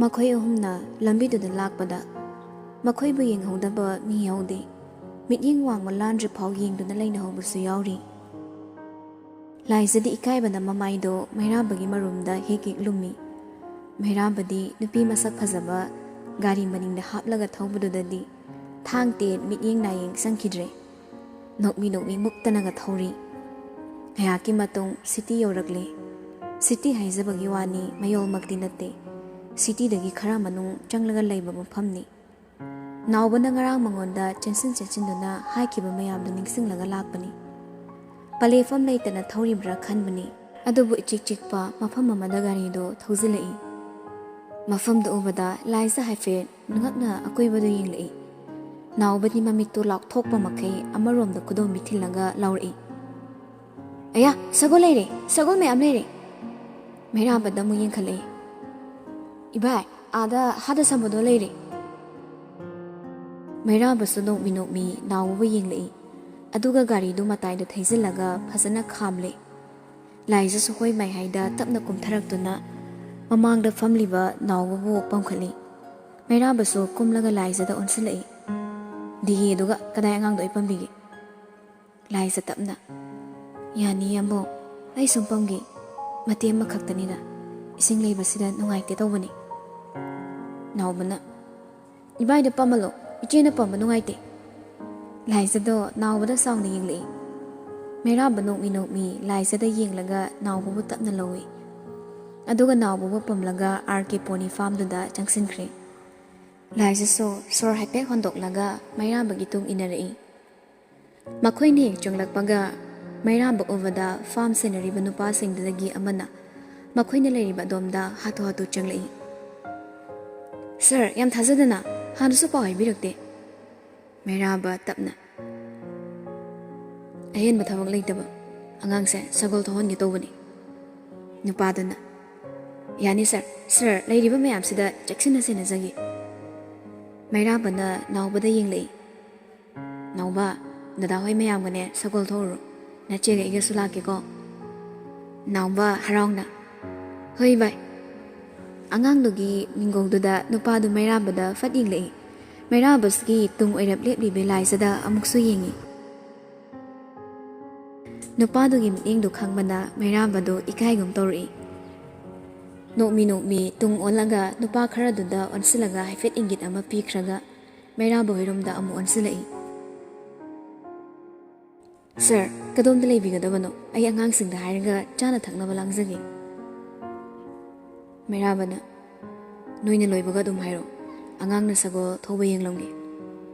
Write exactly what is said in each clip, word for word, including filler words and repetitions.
ꯃꯈꯣꯏ ꯑꯍꯨꯝꯅ ꯂꯝꯕꯤꯗꯨꯗ ꯂꯥꯛꯄꯗ ꯃꯈꯣꯏꯕꯨ ꯌꯦꯡꯍꯧꯗꯕ ꯃꯤ ꯌꯥꯎꯗꯦ꯫ ꯃꯤꯠꯌꯦꯡ ꯋꯥꯡꯃ ꯂꯥꯟꯗ꯭ꯔꯤꯐꯥꯎ ꯌꯦꯡꯗꯨꯅ ꯂꯩꯅꯍꯧꯕꯁꯨ ꯌꯥꯎꯔꯤ꯫ ꯂꯥꯏꯖꯗꯤ ꯏꯀꯥꯏꯕꯅ ꯃꯃꯥꯏꯗꯣ ꯃꯩꯔꯥꯕꯒꯤ ꯃꯔꯨꯝꯗ ꯍꯦꯛ ꯍꯦꯛ ꯂꯨꯝꯃꯤ꯫ ꯃꯩꯔꯥꯕꯗꯤ ꯅꯨꯄꯤ ꯃꯁꯛ ꯐꯖꯕ ꯒꯥꯔꯤ ꯃꯅꯤꯡꯗ ꯍꯥꯞꯂꯒ ꯊꯧꯕꯗꯨꯗꯗꯤ ꯊꯥꯡ ꯇꯦꯟ ꯃꯤꯠꯌꯦꯡ ꯅꯥꯌꯦꯡ ꯆꯪꯈꯤꯗ꯭ꯔꯦ꯫ ꯅꯣꯛꯃꯤ ꯅꯣꯛꯃꯤ ꯃꯨꯛꯇꯅꯒ ꯊꯧꯔꯤ꯫ ꯉꯥꯏꯍꯥꯛꯀꯤ ꯃꯇꯨꯡ ꯁꯤꯇꯤ ꯌꯧꯔꯛꯂꯦ꯫ ꯁꯤꯇꯤ ꯍꯥꯏꯖꯕꯒꯤ ꯋꯥꯅꯤ, ꯃꯌꯣꯜꯃꯛꯇꯤ ꯅꯠꯇꯦ꯫ ꯁꯤꯇꯤꯗꯒꯤ ꯈꯔ ꯃꯅꯨꯡ ꯆꯪꯂꯒ ꯂꯩꯕ ꯃꯐꯝꯅꯤ꯫ ꯅꯥꯎꯕꯅ ꯉꯔꯥꯡ ꯃꯉꯣꯟꯗ ꯆꯦꯟꯁꯤꯟ ꯆꯦꯟꯁꯤꯟꯗꯨꯅ ꯍꯥꯏꯈꯤꯕ ꯃꯌꯥꯝꯗꯨ ꯅꯤꯡꯁꯤꯡꯂꯒ ꯂꯥꯛꯄꯅꯤ꯫ ꯄꯂꯦꯐꯝ ꯂꯩꯇꯅ ꯊꯧꯔꯤꯕ꯭ꯔꯥ ꯈꯟꯕꯅꯤ, ꯑꯗꯨꯕꯨ ꯏꯆꯤꯛ ꯆꯤꯛꯄ ꯃꯐꯝ ꯑꯃꯗ ꯒꯥꯔꯤꯗꯨ ꯊꯧꯖꯤꯜꯂꯛꯏ꯫ ꯃꯐꯝꯗꯨ ꯎꯕꯗ ꯂꯥꯏꯖ ꯍꯥꯏꯐꯦꯠ ꯉꯛꯅ ꯑꯀꯣꯏꯕꯗꯨ ꯌꯦꯡꯂꯛꯏ꯫ ꯅꯥꯎꯕꯗꯤ ꯃꯃꯤꯠꯇꯨ ꯂꯥꯎꯊꯣꯛꯄ ꯃꯈꯩ ꯑꯃꯔꯣꯝꯗ ꯈꯨꯗꯣꯝꯕꯤ ꯊꯤꯜꯂꯒ ꯂꯥꯎꯔꯛꯏ꯫ "ꯑꯌꯥ, ꯁꯒꯣꯜ ꯂꯩꯔꯦ, ꯁꯒꯣꯜ ꯃꯌꯥꯝ ꯂꯩꯔꯦ!" ꯃꯩꯔꯥꯕꯗ ꯑꯃꯨꯛ ꯌꯦꯡꯈꯠꯂꯛꯏ꯫ "ꯏꯕꯥꯏ, ꯑꯥꯗ ꯍꯥꯗ ꯁꯝꯕꯗꯣ ꯂꯩꯔꯦ!" ꯃꯩꯔꯥꯕꯁꯨ ꯅꯣꯛꯃꯤ ꯅꯣꯛꯃꯤ ꯅꯥꯎꯕꯕꯨ ꯌꯦꯡꯂꯛꯏ꯫ ꯑꯗꯨꯒ ꯒꯥꯔꯤꯗꯨ ꯃꯇꯥꯏꯗ ꯊꯩꯖꯤꯜꯂꯒ ꯐꯖꯅ ꯈꯥꯝꯂꯦ꯫ ꯂꯥꯏꯖꯁꯨ ꯍꯣꯏ ꯃꯥꯏꯍꯥꯏꯗ ꯇꯞꯅ ꯀꯨꯝꯊꯔꯛꯇꯨꯅ ꯃꯃꯥꯡꯗ ꯐꯝꯂꯤꯕ ꯅꯥꯎꯕꯕꯨ ꯄꯝꯈꯠꯂꯤ꯫ ꯃꯩꯔꯥꯕꯁꯨ ꯀꯨꯝꯂꯒ ꯂꯥꯏꯖꯗ ꯑꯣꯟꯁꯤꯜꯂꯛꯏ꯫ "ꯗꯤꯍꯦ ꯑꯗꯨꯒ ꯀꯗꯥꯏ ꯑꯉꯥꯡꯗꯣ ꯑꯩ ꯄꯝꯕꯤꯒꯦ?" ꯂꯥꯏꯖ ꯇꯞꯅ, "ꯌꯥꯅꯤ ꯌꯥꯝꯕꯧ, ꯑꯩ ꯁꯨꯝ ꯄꯝꯒꯦ꯫ ꯃꯇꯦꯛ ꯑꯃꯈꯛꯇꯅꯤꯗ꯫ ꯏꯁꯤꯡ ꯂꯩꯕꯁꯤꯗ ꯅꯨꯡꯉꯥꯏꯇꯦ ꯇꯧꯕꯅꯤ꯫" ꯅꯥꯎꯕꯅ, "ꯏꯕꯥꯏꯗ ꯄꯝꯍꯜꯂꯣ, ꯏꯆꯦꯅ ꯄꯝꯕ ꯅꯨꯡꯉꯥꯏꯇꯦ꯫" ꯂꯥꯏꯖꯗꯣ ꯅꯥꯎꯕꯗ ꯆꯥꯎꯅ ꯌꯦꯡꯂꯛꯏ꯫ ꯃꯩꯔꯥꯕ ꯅꯣꯛꯃꯤ ꯅꯣꯛꯃꯤ ꯂꯥꯏꯖꯗ ꯌꯦꯡꯂꯒ ꯅꯥꯎꯕꯕꯨ ꯇꯞꯅ ꯂꯧꯏ꯫ ꯑꯗꯨꯒ ꯅꯥꯎꯕꯕꯨ ꯄꯝꯂꯒ ꯑꯥꯔ ꯀꯦ ꯄꯣꯅꯤ ꯐꯥꯝꯗꯨꯗ ꯆꯪꯁꯤꯟꯈ꯭ꯔꯦ꯫ ꯂꯥꯏꯖꯁꯨ ꯁꯣꯔ ꯍꯥꯏꯐꯦꯠ ꯍꯣꯟꯗꯣꯛꯂꯒ ꯃꯩꯔꯥꯕꯒꯤ ꯇꯨꯡ ꯏꯟꯅꯔꯛꯏ꯫ ꯃꯈꯣꯏꯅ ꯍꯦꯛ ꯆꯪꯂꯛꯄꯒ ꯃꯩꯔꯥꯕ ꯎꯕꯗ ꯐꯥꯝ ꯁꯦꯟꯅꯔꯤꯕ ꯅꯨꯄꯥꯁꯤꯡꯗꯨꯗꯒꯤ ꯑꯃꯅ ꯃꯈꯣꯏꯅ ꯂꯩꯔꯤꯕ ꯑꯗꯣꯝꯗ ꯍꯥꯊꯨ ꯍꯥꯊꯨ ꯆꯪꯂꯛꯏ꯫ "ꯁꯥꯔ, ꯌꯥꯝ ꯊꯥꯖꯗꯅ, ꯍꯥꯟꯅꯁꯨ ꯄꯥꯎ ꯍꯥꯏꯕꯤꯔꯛꯇꯦ꯫" ꯃꯩꯔꯥꯕ ꯇꯞꯅ, "ꯑꯍꯦꯟꯕ ꯊꯕꯛ ꯂꯩꯇꯕ, ꯑꯉꯥꯡꯁꯦ ꯁꯒꯣꯜ ꯊꯧꯍꯟꯒꯦ ꯇꯧꯕꯅꯤ꯫" ꯅꯨꯄꯥꯗꯨꯅ, "ꯌꯥꯅꯤ ꯁꯥꯔ, ꯁꯥꯔ, ꯂꯩꯔꯤꯕ ꯃꯌꯥꯝꯁꯤꯗ ꯆꯦꯛꯁꯤꯟꯅ ꯁꯦꯟꯅꯖꯒꯦ꯫" ꯃꯩꯔꯥꯕꯅ ꯅꯥꯎꯕꯗ ꯌꯦꯡꯂꯛꯏ꯫ "ꯅꯥꯎꯕ, ꯗꯗꯥ ꯍꯣꯏ ꯃꯌꯥꯝꯒꯅꯦ ꯁꯒꯣꯜ ꯊꯧꯔꯨꯔꯣ꯫ ꯅꯆꯦꯒ ꯑꯩꯒꯁꯨ ꯂꯥꯛꯀꯦꯀꯣ꯫" ꯅꯥꯎꯕ ꯍꯔꯥꯎꯅ, "ꯍꯣꯏ ꯚꯥꯏ꯫" ꯑꯉꯥꯡꯗꯨꯒꯤ ꯃꯤꯡꯒꯧꯗꯨꯗ ꯅꯨꯄꯥꯗꯨ ꯃꯩꯔꯥꯕꯗ ꯐꯠ ꯌꯦꯡꯂꯛꯏ꯫ ꯃꯩꯔꯥꯕꯁꯤꯒꯤ ꯇꯨꯡ ꯑꯣꯏꯔꯞ ꯂꯦꯞꯂꯤꯕꯤ ꯂꯥꯏꯖꯗ ꯑꯃꯨꯛꯁꯨ ꯌꯦꯡꯉꯤ꯫ ꯅꯨꯄꯥꯗꯨꯒꯤ ꯃꯤꯠꯌꯦꯡꯗꯨ ꯈꯪꯕꯅ ꯃꯩꯔꯥꯕꯗꯨ ꯏꯀꯥꯏꯒꯨꯝ ꯇꯧꯔꯛꯏ꯫ ꯅꯣꯛꯃꯤ ꯅꯣꯛꯃꯤ ꯇꯨꯡ ꯑꯣꯜꯂꯒ ꯅꯨꯄꯥ ꯈꯔꯗꯨꯗ ꯑꯣꯟꯁꯤꯜꯂꯒ ꯍꯥꯏꯐꯦꯠ ꯏꯪꯒꯤꯠ ꯑꯃ ꯄꯤꯈ꯭ꯔꯒ ꯃꯩꯔꯥꯕ ꯍꯣꯏꯔꯣꯝꯗ ꯑꯃꯨꯛ ꯑꯣꯟꯁꯤꯜꯂꯛꯏ꯫ "ꯁꯥꯔ, ꯀꯗꯣꯝꯗ ꯂꯩꯕꯤꯒꯗꯕꯅꯣ? ꯑꯩ ꯑꯉꯥꯡꯁꯤꯡꯗ ꯍꯥꯏꯔꯒ ꯆꯥꯅ ꯊꯛꯅꯕ ꯂꯥꯡꯖꯒꯦ꯫" ꯃꯩꯔꯥꯕꯅ, "ꯅꯣꯏꯅ ꯂꯣꯏꯕꯒ ꯑꯗꯨꯝ ꯍꯥꯏꯔꯣ, ꯑꯉꯥꯡꯅ ꯁꯒꯣꯜ ꯊꯧꯕ ꯌꯦꯡꯂꯝꯒꯦ꯫"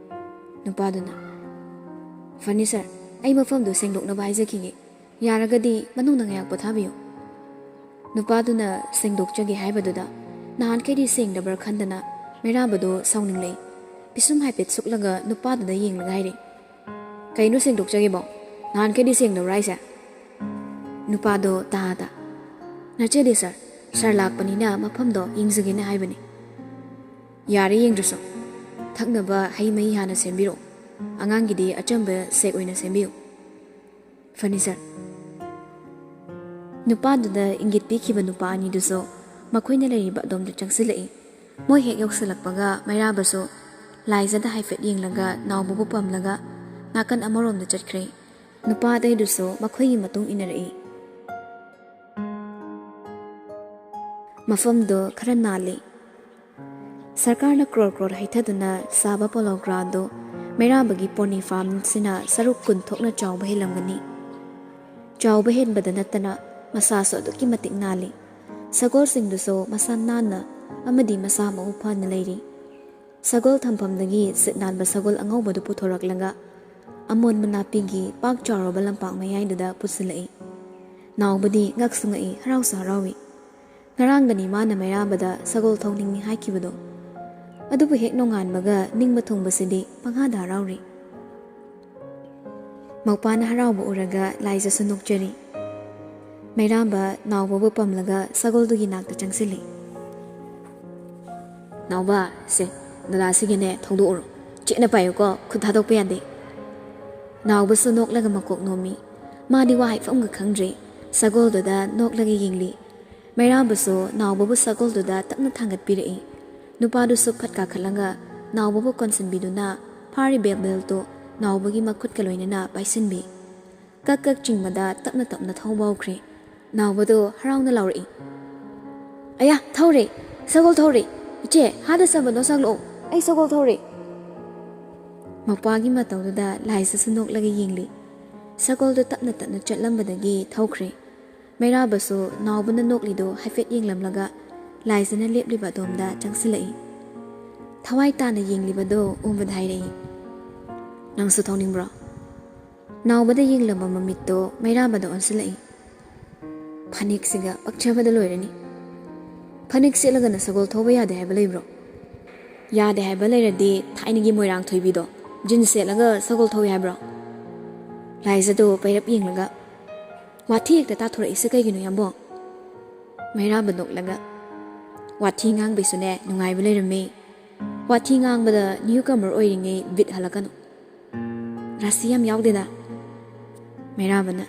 ꯅꯨꯄꯥꯗꯨꯅ, "ꯐꯅꯤ ꯁꯥꯔ, ꯑꯩ ꯃꯐꯝꯗꯨ ꯁꯦꯡꯗꯣꯛꯅꯕ ꯍꯥꯏꯖꯈꯤꯒꯦ, ꯌꯥꯔꯒꯗꯤ ꯃꯅꯨꯡꯗ ꯉꯥꯏꯍꯥꯛ ꯄꯣꯊꯥꯕꯤꯌꯨ꯫" ꯅꯨꯄꯥꯗꯨꯅ ꯁꯦꯡꯗꯣꯛꯆꯒꯦ ꯍꯥꯏꯕꯗꯨꯗ ꯅꯍꯥꯟꯈꯩꯗꯤ ꯁꯦꯡꯗꯕ꯭ꯔꯥ ꯈꯟꯗꯅ ꯃꯩꯔꯥꯕꯗꯨ ꯁꯥꯎꯅꯤꯡꯂꯛꯏ꯫ ꯄꯤꯁꯨꯝ ꯍꯥꯏꯐꯦꯠ ꯁꯨꯛꯂꯒ ꯅꯨꯄꯥꯗꯨꯗ ꯌꯦꯡꯂꯒ ꯍꯥꯏꯔꯦ, "ꯀꯩꯅꯣ ꯁꯦꯡꯗꯣꯛꯆꯒꯦꯕꯣ? ꯅꯍꯥꯟꯈꯩꯗꯤ ꯁꯦꯡꯗꯕ꯭ꯔꯥ ꯍꯥꯏꯁꯦ?" ꯅꯨꯄꯥꯗꯣ ꯇꯥ ꯇꯥ, "ꯅꯠꯆꯗꯦ ꯁꯥꯔ, ꯁꯥꯔ ꯂꯥꯛꯄꯅꯤꯅ ꯃꯐꯝꯗꯣ ꯌꯦꯡꯖꯒꯦꯅ ꯍꯥꯏꯕꯅꯤ꯫" "ꯌꯥꯔꯦ ꯌꯦꯡꯗ꯭ꯔꯁꯨ, ꯊꯛꯅꯕ ꯍꯩ ꯃꯍꯤ ꯍꯥꯟꯅ ꯁꯦꯝꯕꯤꯔꯛꯑꯣ, ꯑꯉꯥꯡꯒꯤꯗꯤ ꯑꯆꯝꯕ ꯁꯦꯛ ꯑꯣꯏꯅ ꯁꯦꯝꯕꯤꯌꯨ꯫" "ꯐꯅꯤ ꯁꯥꯔ꯫" ꯅꯨꯄꯥꯗꯨꯗ ꯏꯪꯒꯤꯠ ꯄꯤꯈꯤꯕ ꯅꯨꯄꯥ ꯑꯅꯤꯗꯨꯁꯨ ꯃꯈꯣꯏꯅ ꯂꯩꯔꯤꯕ ꯑꯗꯣꯝꯗ ꯆꯪꯁꯤꯜꯂꯛꯏ꯫ ꯃꯣꯏ ꯍꯦꯛ ꯌꯧꯁꯤꯜꯂꯛꯄꯒ ꯃꯩꯔꯥꯕꯁꯨ ꯂꯥꯏꯖꯗ ꯍꯥꯏꯐꯦꯠ ꯌꯦꯡꯂꯒ ꯅꯥꯎꯕꯕꯨ ꯄꯝꯂꯒ ꯅꯥꯀꯟ ꯑꯃꯔꯣꯝꯗ ꯆꯠꯈ꯭ꯔꯦ꯫ ꯅꯨꯄꯥ ꯑꯇꯩꯗꯨꯁꯨ ꯃꯈꯣꯏꯒꯤ ꯃꯇꯨꯡ ꯏꯟꯅꯔꯛꯏ꯫ ꯃꯐꯝꯗꯨ ꯈꯔ ꯅꯥꯜꯂꯤ꯫ ꯁꯔꯀꯥꯔꯅ ꯀ꯭ꯔꯣꯔ ꯀ꯭ꯔꯣꯔ ꯍꯩꯊꯗꯨꯅ ꯁꯥꯕ ꯄꯣꯂꯣ ꯒ꯭ꯔꯥꯎꯟꯗꯨ ꯃꯩꯔꯥꯕꯒꯤ ꯄꯣꯅꯤ ꯐꯥꯔꯝꯁꯤꯅ ꯁꯔꯨꯛ ꯀꯨꯟ ꯊꯣꯛꯅ ꯆꯥꯎꯕ ꯍꯦꯜꯂꯝꯒꯅꯤ꯫ ꯆꯥꯎꯕ ꯍꯦꯟꯕꯗ ꯅꯠꯇꯅ ꯃꯁꯥꯁꯨ ꯑꯗꯨꯛꯀꯤ ꯃꯇꯤꯛ ꯅꯥꯜꯂꯤ꯫ ꯁꯒꯣꯜꯁꯤꯡꯗꯨꯁꯨ ꯃꯁꯥ ꯅꯥꯟꯅ ꯑꯃꯗꯤ ꯃꯁꯥ ꯃꯎ ꯐꯅ ꯂꯩꯔꯤ꯫ ꯁꯒꯣꯜ ꯊꯝꯐꯝꯗꯒꯤ ꯁꯤꯠ ꯅꯥꯟꯕ ꯁꯒꯣꯜ ꯑꯉꯧꯕꯗꯨ ꯄꯨꯊꯣꯔꯛꯂꯒ ꯑꯃꯣꯟꯕ ꯅꯥꯄꯤꯒꯤ ꯄꯥꯛ ꯆꯥꯎꯔꯕ ꯂꯝꯄꯥꯛ ꯃꯌꯥꯏꯗꯨꯗ ꯄꯨꯁꯤꯜꯂꯛꯏ꯫ ꯅꯥꯎꯕꯗꯤ ꯉꯛꯁꯨ ꯉꯛꯏ, ꯍꯔꯥꯎꯁꯨ ꯍꯔꯥꯎꯏ꯫ ꯉꯔꯥꯡꯗꯅꯤ ꯃꯥꯅ ꯃꯩꯔꯥꯕꯗ ꯁꯒꯣꯜ ꯊꯧꯅꯤꯡꯏ ꯍꯥꯏꯈꯤꯕꯗꯣ꯫ ꯑꯗꯨꯕꯨ ꯍꯦꯛ ꯅꯣꯡꯉꯥꯟꯕꯒ ꯅꯤꯡꯕ ꯊꯨꯡꯕꯁꯤꯗꯤ ꯄꯪꯍꯥꯗ ꯍꯔꯥꯎꯔꯤ꯫ ꯃꯧꯄꯥꯅ ꯍꯔꯥꯎꯕ ꯎꯔꯒ ꯂꯥꯏꯖꯁꯨ ꯅꯣꯛꯆꯔꯤ꯫ ꯃꯩꯔꯥꯕ ꯅꯥꯎꯕꯕꯨ ꯄꯝꯂꯒ ꯁꯒꯣꯜꯗꯨꯒꯤ ꯅꯥꯛꯇ ꯆꯪꯁꯤꯜꯂꯤ꯫ "ꯅꯥꯎꯕ, ꯁꯦ, ꯗꯗꯥꯁꯤꯒꯤꯅꯦ ꯊꯧꯗꯣꯛꯎꯔꯣ꯫ ꯆꯦꯠꯅ ꯄꯥꯏꯌꯨꯀꯣ, ꯈꯨꯠ ꯊꯥꯗꯣꯛꯄ ꯌꯥꯗꯦ꯫" ꯅꯥꯎꯕꯁꯨ ꯅꯣꯛꯂꯒ ꯃꯀꯣꯛ ꯅꯣꯝꯃꯤ꯫ ꯃꯥꯗꯤ ꯋꯥ ꯍꯥꯏꯐꯝꯒ ꯈꯪꯗ꯭ꯔꯦ꯫ ꯁꯒꯣꯜꯗꯨꯗ ꯅꯣꯛꯂꯒ ꯌꯦꯡꯂꯤ꯫ ꯃꯩꯔꯥꯕꯁꯨ ꯅꯥꯎꯕꯕꯨ ꯁꯒꯣꯜꯗꯨꯗ ꯇꯞꯅ ꯊꯥꯡꯒꯠꯄꯤꯔꯛꯏ꯫ ꯅꯨꯄꯥꯗꯨꯁꯨ ꯐꯠ ꯀꯥꯈꯠꯂꯒ ꯅꯥꯎꯕꯕꯨ ꯀꯣꯟꯁꯤꯟꯕꯤꯗꯨꯅ ꯐꯥꯔꯤꯕ ꯕꯦꯜꯠꯇꯨ ꯅꯥꯎꯕꯒꯤ ꯃꯈꯨꯠꯀ ꯂꯣꯏꯅꯅ ꯄꯥꯏꯁꯤꯟꯕꯤ꯫ ꯀꯛ ꯀꯛ ꯆꯤꯡꯕꯗ ꯇꯞꯅ ꯇꯞꯅ ꯊꯧꯕ ꯍꯧꯈ꯭ꯔꯦ꯫ ꯅꯥꯎꯕꯗꯨ ꯍꯔꯥꯎꯅ ꯂꯥꯎꯔꯛꯏ, "ꯑꯌꯥ, ꯊꯧꯔꯦ! ꯁꯒꯣꯜ ꯊꯧꯔꯦ! ꯏꯆꯦ, ꯍꯥꯗ ꯆꯝꯕꯗꯣ ꯁꯛꯂꯛꯑꯣ, ꯑꯩ ꯁꯒꯣꯜ ꯊꯧꯔꯦ!" ꯃꯄꯥꯒꯤ ꯃꯇꯧꯗꯨꯗ ꯂꯥꯏꯖꯁꯨ ꯅꯣꯛꯂꯒ ꯌꯦꯡꯂꯤ꯫ ꯁꯒꯣꯜꯗꯨ ꯇꯞꯅ ꯇꯞꯅ ꯆꯠꯂꯝꯕꯗꯒꯤ ꯊꯧꯈ꯭ꯔꯦ꯫ ꯃꯩꯔꯥꯕꯁꯨ ꯅꯥꯎꯕꯅ ꯅꯣꯛꯂꯤꯗꯨ ꯍꯥꯏꯐꯦꯠ ꯌꯦꯡꯂꯝꯂꯒ ꯂꯥꯏꯖꯅ ꯂꯦꯞꯂꯤꯕ ꯑꯗꯣꯝꯗ ꯆꯪꯁꯤꯜꯂꯛꯏ꯫ ꯊꯋꯥꯏ ꯇꯥꯅ ꯌꯦꯡꯂꯤꯕꯗꯨ ꯎꯕꯗ ꯍꯥꯏꯔꯛꯏ, "ꯅꯪꯁꯨ ꯊꯧꯅꯤꯡꯕ꯭ꯔꯣ?" ꯅꯥꯎꯕꯗ ꯌꯦꯡꯂꯝꯕ ꯃꯃꯤꯠꯇꯣ ꯃꯩꯔꯥꯕꯗ ꯑꯣꯟꯁꯤꯜꯂꯛꯏ꯫ "ꯐꯅꯦꯛꯁꯤꯒ ꯄꯛꯆꯕꯗ ꯂꯣꯏꯔꯅꯤ꯫ ꯐꯅꯦꯛ ꯁꯦꯠꯂꯒꯅ ꯁꯒꯣꯜ ꯊꯧꯕ ꯌꯥꯗꯦ ꯍꯥꯏꯕ ꯂꯩꯕ꯭ꯔꯣ? ꯌꯥꯗꯦ ꯍꯥꯏꯕ ꯂꯩꯔꯗꯤ ꯊꯥꯏꯅꯒꯤ ꯃꯣꯏꯔꯥꯡ ꯊꯣꯏꯕꯤꯗꯣ ꯖꯤꯟꯁ ꯁꯦꯠꯂꯒ ꯁꯒꯣꯜ ꯊꯧꯏ ꯍꯥꯏꯕ꯭ꯔꯣ?" ꯂꯥꯏꯖꯗꯣ ꯄꯩꯔꯞ ꯌꯦꯡꯂꯒ, "ꯋꯥꯊꯤ ꯍꯦꯛꯇ ꯇꯥꯊꯣꯔꯛꯏꯁꯦ ꯀꯩꯒꯤꯅꯣ, ꯌꯥꯝꯕꯣꯡ?" ꯃꯩꯔꯥꯕ ꯅꯣꯛꯂꯒ, "ꯋꯥꯊꯤ ꯉꯥꯡꯕꯩꯁꯨꯅꯦ ꯅꯨꯡꯉꯥꯏꯕ ꯂꯩꯔꯝꯃꯦ꯫ ꯋꯥꯊꯤ ꯉꯥꯡꯕꯗ ꯅ꯭ꯌꯨ ꯀꯃꯔ ꯑꯣꯏꯔꯤꯉꯩ ꯕꯤꯠ ꯍꯜꯂꯛꯀꯅꯨ꯫ ꯔꯥꯁꯤ ꯌꯥꯝ ꯌꯥꯎꯗꯦꯗ꯫" ꯃꯩꯔꯥꯕꯅ,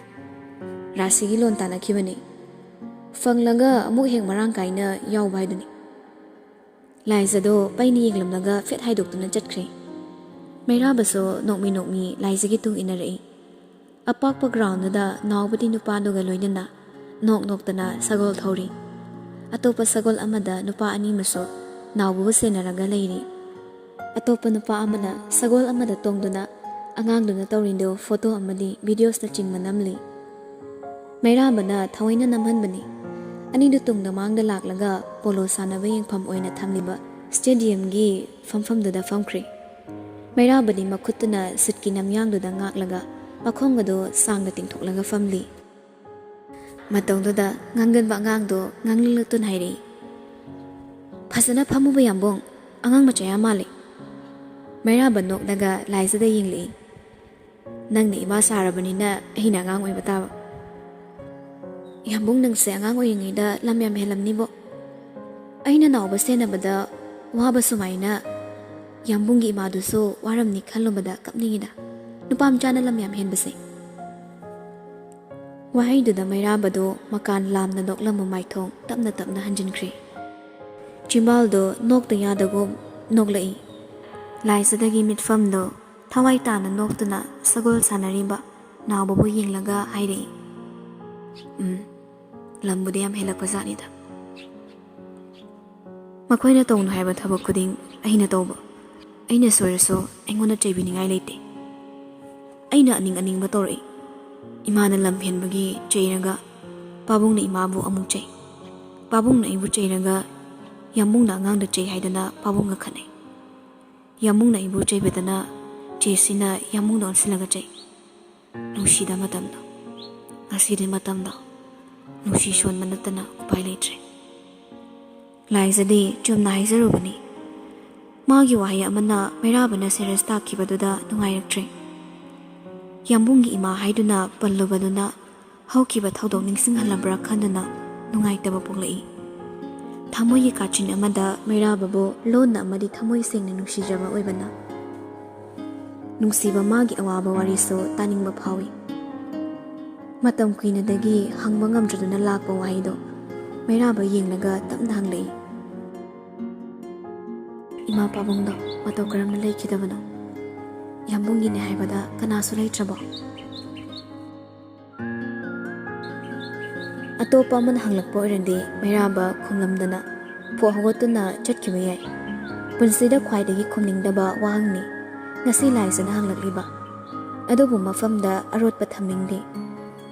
"ꯔꯥꯁꯤꯒꯤ ꯂꯣꯟ ꯇꯥꯟꯅꯈꯤꯕꯅꯤ꯫ ꯐꯪꯂꯒ ꯑꯃꯨꯛ ꯍꯦꯛ ꯃꯔꯥꯡ ꯀꯥꯏꯅ ꯌꯥꯎꯕ ꯍꯥꯏꯗꯨꯅꯤ꯫" ꯂꯥꯏꯖꯗꯣ ꯄꯩꯅ ꯌꯦꯡꯂꯝꯂꯒ ꯐꯦꯠ ꯍꯥꯏꯗꯣꯛꯇꯨꯅ ꯆꯠꯈ꯭ꯔꯦ꯫ ꯃꯩꯔꯥꯕꯁꯨ ꯅꯣꯛꯃꯤ ꯅꯣꯛꯃꯤ ꯂꯥꯏꯖꯒꯤ ꯇꯨꯡ ꯏꯟꯅꯔꯛꯏ꯫ ꯑꯄꯥꯛꯄ ꯒ꯭ꯔꯥꯎꯟꯗꯨꯗ ꯅꯥꯎꯕꯗꯤ ꯅꯨꯄꯥꯗꯨꯒ ꯂꯣꯏꯅꯅ ꯅꯣꯛ ꯅꯣꯛꯇꯅ ꯁꯒꯣꯜ ꯊꯧꯔꯤ꯫ ꯑꯇꯣꯞꯄ ꯁꯒꯣꯜ ꯑꯃꯗ ꯅꯨꯄꯥ ꯑꯅꯤ ꯑꯃꯁꯨ ꯅꯥꯎꯕꯕꯨ ꯁꯦꯟꯅꯔꯒ ꯂꯩꯔꯤ꯫ ꯑꯇꯣꯞꯄ ꯅꯨꯄꯥ ꯑꯃꯅ ꯁꯒꯣꯜ ꯑꯃꯗ ꯇꯣꯡꯗꯨꯅ ꯑꯉꯥꯡꯗꯨꯅ ꯇꯧꯔꯤꯗꯨ ꯐꯣꯇꯣ ꯑꯃꯗꯤ ꯚꯤꯗꯤꯑꯣꯁꯅꯆꯤꯡꯕ ꯅꯝꯂꯤ꯫ ꯃꯩꯔꯥꯕꯅ ꯊꯑꯣꯏꯅ ꯅꯝꯍꯟꯕꯅꯤ꯫ ꯑꯅꯤꯗꯨ ꯇꯨꯡꯗ ꯃꯥꯡꯗ ꯂꯥꯛꯂꯒ ꯄꯣꯂꯣ ꯁꯥꯟꯅꯕ ꯌꯦꯡꯐꯝ ꯑꯣꯏꯅ ꯊꯝꯂꯤꯕ ꯁ꯭ꯇꯦꯗꯤꯌꯝꯒꯤ ꯐꯝꯐꯝꯗꯨꯗ ꯐꯝꯈ꯭ꯔꯦ꯫ ꯃꯩꯔꯥꯕꯗꯤ ꯃꯈꯨꯠꯇꯨꯅ ꯁꯤꯠꯀꯤ ꯅꯝꯌꯥꯡꯗꯨꯗ ꯉꯥꯛꯂꯒ ꯃꯈꯣꯡ ꯑꯗꯨ ꯁꯥꯡꯅ ꯇꯤꯡꯊꯣꯛꯂꯒ ꯐꯝꯂꯤ꯫ ꯃꯇꯧꯗꯨꯗ ꯉꯥꯡꯒꯟꯕ ꯑꯉꯥꯡꯗꯣ ꯉꯥꯡꯂꯛꯇꯨꯅ ꯍꯥꯏꯔꯛꯏ, "ꯐꯖꯅ ꯐꯝꯃꯨꯕ ꯌꯥꯝꯕꯨꯡ, ꯑꯉꯥꯡ ꯃꯆꯥ ꯌꯥꯝ ꯃꯥꯜꯂꯤ꯫" ꯃꯩꯔꯥꯕ ꯅꯣꯛꯂꯒ ꯂꯥꯏꯖꯗ ꯌꯦꯡꯂꯛꯏ꯫ "ꯅꯪꯅ ꯏꯃꯥ ꯁꯥꯔꯕꯅꯤꯅ ꯑꯩꯅ ꯑꯉꯥꯡ ꯑꯣꯏꯕ ꯇꯥꯕ꯫" "ꯌꯥꯝꯕꯨꯡ, ꯅꯪꯁꯦ ꯑꯉꯥꯡ ꯑꯣꯏꯔꯤꯉꯩꯗ ꯂꯝ ꯌꯥꯝ ꯍꯦꯜꯂꯝꯅꯤꯕꯣ꯫ ꯑꯩꯅ ꯅꯥꯎꯕ ꯁꯦꯟꯅꯕꯗ ꯋꯥꯕ ꯁꯨꯃꯥꯏꯅ ꯌꯥꯝꯕꯨꯡꯒꯤ ꯏꯃꯥꯗꯨꯁꯨ ꯋꯥꯔꯝꯅꯤ ꯈꯜꯂꯨꯕꯗ ꯀꯞꯅꯤꯡꯉꯤꯗ꯫ ꯅꯨꯄꯥ ꯃꯆꯥꯅ ꯂꯝ ꯌꯥꯝ ꯍꯦꯟꯕꯁꯦ꯫" ꯋꯥꯍꯩꯗꯨꯗ ꯃꯩꯔꯥꯕꯗꯣ ꯃꯀꯥꯟ ꯂꯥꯝꯅ ꯅꯣꯛꯂꯝꯕ ꯃꯥꯏꯊꯣꯡ ꯇꯞꯅ ꯇꯞꯅ ꯍꯟꯖꯤꯟꯈ꯭ꯔꯦ꯫ ꯆꯤꯝꯕꯥꯜꯗꯣ ꯅꯣꯛꯇ ꯌꯥꯗꯒꯨꯝ ꯅꯣꯛꯂꯛꯏ꯫ ꯂꯥꯏꯖꯗꯒꯤ ꯃꯤꯠꯐꯝꯗꯣ ꯊꯋꯥꯏ ꯇꯥꯅ ꯅꯣꯛꯇꯨꯅ ꯁꯒꯣꯜ ꯁꯥꯟꯅꯔꯤꯕ ꯅꯥꯎꯕꯕꯨ ꯌꯦꯡꯂꯒ ꯍꯥꯏꯔꯛꯏ, "ꯎꯝ, ꯂꯝꯕꯨꯗꯤ ꯌꯥꯝ ꯍꯦꯜꯂꯛꯄ ꯖꯥꯠꯅꯤꯗ꯫ ꯃꯈꯣꯏꯅ ꯇꯧꯅꯨ ꯍꯥꯏꯕ ꯊꯕꯛ ꯈꯨꯗꯤꯡ ꯑꯩꯅ ꯇꯧꯕ꯫ ꯑꯩꯅ ꯁꯣꯏꯔꯁꯨ ꯑꯩꯉꯣꯟꯗ ꯆꯩꯕꯤꯅꯤꯡꯉꯥꯏ ꯂꯩꯇꯦ꯫ ꯑꯩꯅ ꯑꯅꯤꯡ ꯑꯅꯤꯡꯕ ꯇꯧꯔꯛꯏ꯫ ꯏꯃꯥꯅ ꯂꯝ ꯍꯦꯟꯕꯒꯤ ꯆꯩꯔꯒ ꯄꯥꯕꯨꯡꯅ ꯏꯃꯥꯕꯨ ꯑꯃꯨꯛ ꯆꯩ꯫ ꯄꯥꯕꯨꯡꯅ ꯑꯩꯕꯨ ꯆꯩꯔꯒ ꯌꯥꯝꯕꯨꯡꯅ ꯑꯉꯥꯡꯗ ꯆꯩ ꯍꯥꯏꯗꯅ ꯄꯥꯕꯨꯡꯒ ꯈꯠꯅꯩ꯫ ꯌꯥꯝꯕꯨꯡꯅ ꯑꯩꯕꯨ ꯆꯩꯕꯗꯅ ꯆꯦꯁꯤꯅ ꯌꯥꯝꯕꯨꯡꯗ ꯑꯣꯟꯁꯤꯜꯂꯒ ꯆꯩ꯫ ꯅꯨꯡꯁꯤꯗ ꯃꯇꯝꯗꯣ꯫ ꯉꯁꯤꯗꯤ ꯃꯇꯝꯗꯣ ꯅꯨꯡꯁꯤ ꯁꯣꯟꯕ ꯅꯠꯇꯅ ꯎꯄꯥꯏ ꯂꯩꯇ꯭ꯔꯦ꯫" ꯂꯥꯏꯖꯗꯤ ꯆꯨꯝꯅ ꯍꯥꯏꯖꯔꯨꯕꯅꯤ꯫ ꯃꯥꯒꯤ ꯋꯥꯍꯩ ꯑꯃꯅ ꯃꯩꯔꯥꯕꯅ ꯁꯦꯔꯦꯁ ꯇꯥꯈꯤꯕꯗꯨꯗ ꯅꯨꯡꯉꯥꯏꯔꯛꯇ꯭ꯔꯦ꯫ ꯌꯥꯝꯕꯨꯡꯒꯤ ꯏꯃꯥ ꯍꯥꯏꯗꯨꯅ ꯄꯜꯂꯨꯕꯗꯨꯅ ꯍꯧꯈꯤꯕ ꯊꯧꯗꯣꯛ ꯅꯤꯡꯁꯤꯡꯍꯜꯂꯕ꯭ꯔꯥ ꯈꯟꯗꯨꯅ ꯅꯨꯡꯉꯥꯏꯇꯕ ꯄꯣꯛꯂꯛꯏ꯫ ꯊꯃꯣꯏꯒꯤ ꯀꯥꯆꯤꯟ ꯑꯃꯗ ꯃꯩꯔꯥꯕꯕꯨ ꯂꯣꯟꯅ ꯑꯃꯗꯤ ꯊꯃꯣꯏ ꯁꯦꯡꯅ ꯅꯨꯡꯁꯤꯖꯕ ꯑꯣꯏꯕꯅ ꯅꯨꯡꯁꯤꯕ ꯃꯥꯒꯤ ꯑꯋꯥꯕ ꯋꯥꯔꯤꯁꯨ ꯇꯥꯅꯤꯡꯕ ꯐꯥꯎꯏ꯫ ꯃꯇꯝ ꯀꯨꯏꯅꯗꯒꯤ ꯍꯪꯕ ꯉꯝꯗ꯭ꯔꯗꯨꯅ ꯂꯥꯛꯄ ꯋꯥꯍꯩꯗꯣ ꯃꯩꯔꯥꯕ ꯌꯦꯡꯂꯒ ꯇꯞꯅ ꯍꯪꯂꯛꯏ, "ꯏꯃꯥ ꯄꯥꯕꯨꯡꯗꯣ ꯃꯇꯧ ꯀꯔꯝꯅ ꯂꯩꯈꯤꯗꯕꯅꯣ? ꯌꯥꯝꯕꯨꯡꯒꯤꯅꯦ ꯍꯥꯏꯕꯗ ꯀꯅꯥꯁꯨ ꯂꯩꯇ꯭ꯔꯕꯣ?" ꯑꯇꯣꯞꯄ ꯑꯃꯅ ꯍꯪꯂꯛꯄ ꯑꯣꯏꯔꯗꯤ ꯃꯩꯔꯥꯕ ꯈꯨꯝꯂꯝꯗꯅ ꯐꯨꯛ ꯍꯧꯒꯠꯇꯨꯅ ꯆꯠꯈꯤꯕ ꯌꯥꯏ꯫ ꯄꯨꯟꯁꯤꯗ ꯈ꯭ꯋꯥꯏꯗꯒꯤ ꯈꯨꯝꯅꯤꯡꯗꯕ ꯋꯥꯍꯪꯅꯤ꯫ ꯉꯁꯤ ꯂꯥꯏꯖꯅ ꯍꯪꯂꯛꯂꯤꯕ ꯑꯗꯨꯕꯨ ꯃꯐꯝꯗ ꯑꯔꯣꯠꯄ ꯊꯝꯅꯤꯡꯗꯦ꯫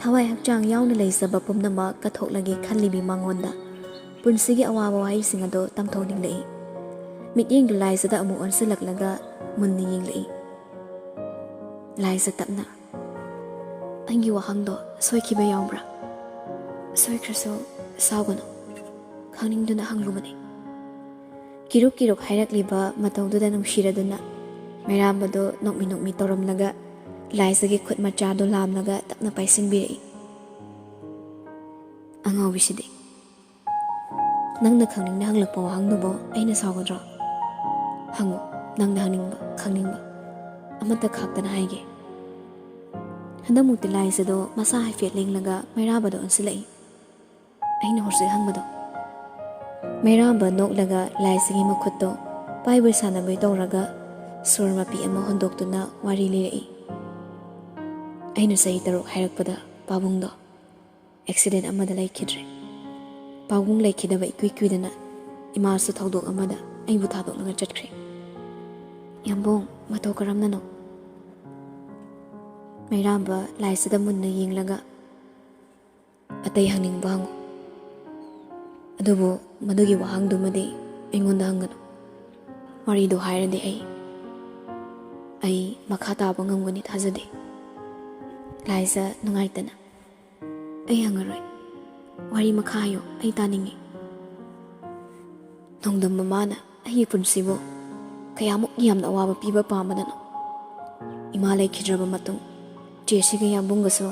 ꯊꯋꯥꯏ ꯍꯛꯆꯥꯡ ꯌꯥꯎꯅ ꯂꯩꯖꯕ ꯄꯨꯝꯅꯃꯛ ꯀꯠꯊꯣꯛꯂꯒꯦ ꯈꯜꯂꯤꯕꯤ ꯃꯉꯣꯟꯗ ꯄꯨꯟꯁꯤꯒꯤ ꯑꯋꯥꯕ ꯋꯥꯍꯩꯁꯤꯡ ꯑꯗꯨ ꯇꯝꯊꯣꯛꯅꯤꯡꯂꯛꯏ꯫ ꯃꯤꯠꯌꯦꯡꯗꯨ ꯂꯥꯏꯖꯗ ꯑꯃꯨꯛ ꯑꯣꯟꯁꯤꯜꯂꯛꯂꯒ ꯃꯨꯟꯅ ꯌꯦꯡꯂꯛꯏ꯫ ꯂꯥꯏꯖ ꯇꯞꯅ, "ꯑꯩꯒꯤ ꯋꯥꯍꯪꯗꯣ ꯁꯣꯏꯈꯤꯕ ꯌꯥꯎꯕ꯭ꯔꯥ? ꯁꯣꯏꯈ꯭ꯔꯁꯨ ꯁꯥꯎꯒꯅꯨ, ꯈꯪꯅꯤꯡꯗꯨꯅ ꯍꯪꯂꯨꯕꯅꯤ꯫" ꯀꯤꯔꯨꯛ ꯀꯤꯔꯨꯛ ꯍꯥꯏꯔꯛꯂꯤꯕ ꯃꯇꯧꯗꯨꯗ ꯅꯨꯡꯁꯤꯔꯗꯨꯅ ꯃꯩꯔꯥꯕꯗꯨ ꯅꯣꯛꯃꯤ ꯅꯣꯛꯃꯤ ꯇꯧꯔꯝꯂꯒ ꯂꯥꯏꯖꯒꯤ ꯈꯨꯠ ꯃꯆꯥꯗꯨ ꯂꯥꯝꯂꯒ ꯇꯞꯅ ꯄꯥꯏꯁꯤꯟꯕꯤꯔꯛꯏ꯫ "ꯑꯉꯥꯎꯕꯤꯁꯤꯗꯤ, ꯅꯪꯅ ꯈꯪꯅꯤꯡꯅ ꯍꯪꯂꯛꯄ ꯋꯥꯍꯪꯗꯨꯕꯨ ꯑꯩꯅ ꯁꯥꯎꯒꯗ꯭ꯔꯣ? ꯍꯪꯉꯨ, ꯅꯪꯅ ꯍꯪꯅꯤꯡꯕ, ꯈꯪꯅꯤꯡꯕ ꯑꯃꯠꯇ ꯈꯥꯛꯇꯅ ꯍꯥꯏꯒꯦ꯫" ꯍꯟꯗꯛꯃꯨꯛꯇꯤ ꯂꯥꯏꯖꯗꯣ ꯃꯁꯥ ꯍꯥꯏꯐꯦꯠ ꯂꯦꯡꯂꯒ ꯃꯩꯔꯥꯕꯗ ꯑꯣꯟꯁꯤꯜꯂꯛꯏ꯫ ꯑꯩꯅ ꯍꯧꯖꯤꯛ ꯍꯪꯕꯗꯣ꯫ ꯃꯩꯔꯥꯕ ꯅꯣꯛꯂꯒ ꯂꯥꯏꯖꯒꯤ ꯃꯈꯨꯠꯇꯣ ꯄꯥꯏꯕꯣꯏ ꯁꯥꯟꯅꯕꯣꯏ ꯇꯧꯔꯒ ꯁꯣꯔ ꯃꯄꯤ ꯑꯃ ꯍꯣꯟꯗꯣꯛꯇꯨꯅ ꯋꯥꯔꯤ ꯂꯤꯔꯛꯏ꯫ ꯑꯩꯅ ꯆꯍꯤ ꯇꯔꯨꯛ ꯍꯥꯏꯔꯛꯄꯗ ꯄꯥꯕꯨꯡꯗꯣ ꯑꯦꯛꯁꯤꯗꯦꯟ ꯑꯃꯗ ꯂꯩꯈꯤꯗ꯭ꯔꯦ꯫ ꯄꯥꯕꯨꯡ ꯂꯩꯈꯤꯗꯕ ꯏꯀꯨꯏ ꯀꯨꯏꯗꯅ ꯏꯃꯥꯁꯨ ꯊꯧꯗꯣꯛ ꯑꯃꯗ ꯑꯩꯕꯨ ꯊꯥꯗꯣꯛꯂꯒ ꯆꯠꯈ꯭ꯔꯦ꯫ ꯌꯥꯝꯕꯨꯡ, ꯃꯇꯧ ꯀꯔꯝꯅꯅꯣ? ꯃꯩꯔꯥꯕ ꯂꯥꯏꯖꯗ ꯃꯨꯟꯅ ꯌꯦꯡꯂꯒ, "ꯑꯇꯩ ꯍꯪꯅꯤꯡꯕ ꯍꯪꯉꯨ꯫ ꯑꯗꯨꯕꯨ ꯃꯗꯨꯒꯤ ꯋꯥꯍꯪꯗꯨꯃꯗꯤ ꯑꯩꯉꯣꯟꯗ ꯍꯪꯒꯅꯨ꯫ ꯋꯥꯔꯤꯗꯨ ꯍꯥꯏꯔꯗꯤ ꯑꯩ, ꯑꯩ ꯃꯈꯥ ꯇꯥꯕ ꯉꯝꯒꯅꯤ ꯊꯥꯖꯗꯦ꯫" ꯂꯥꯏꯖ ꯅꯨꯡꯉꯥꯏꯇꯅ, "ꯑꯩ ꯍꯪꯉꯔꯣꯏ꯫ ꯋꯥꯔꯤ ꯃꯈꯥ ꯍꯥꯏꯌꯣ, ꯑꯩ ꯇꯥꯅꯤꯡꯉꯤ꯫" ꯅꯣꯡꯗꯝ ꯃꯃꯥꯅ ꯑꯩꯒꯤ ꯄꯨꯟꯁꯤꯕꯨ ꯀꯌꯥꯃꯨꯛ ꯌꯥꯝꯅ ꯑꯋꯥꯕ ꯄꯤꯕ ꯄꯥꯝꯕꯗꯅꯣ? ꯏꯃꯥ ꯂꯩꯈꯤꯗ꯭ꯔꯕ ꯃꯇꯨꯡ ꯆꯦꯁꯤꯒ ꯌꯥꯝꯕꯨꯡꯒꯁꯨ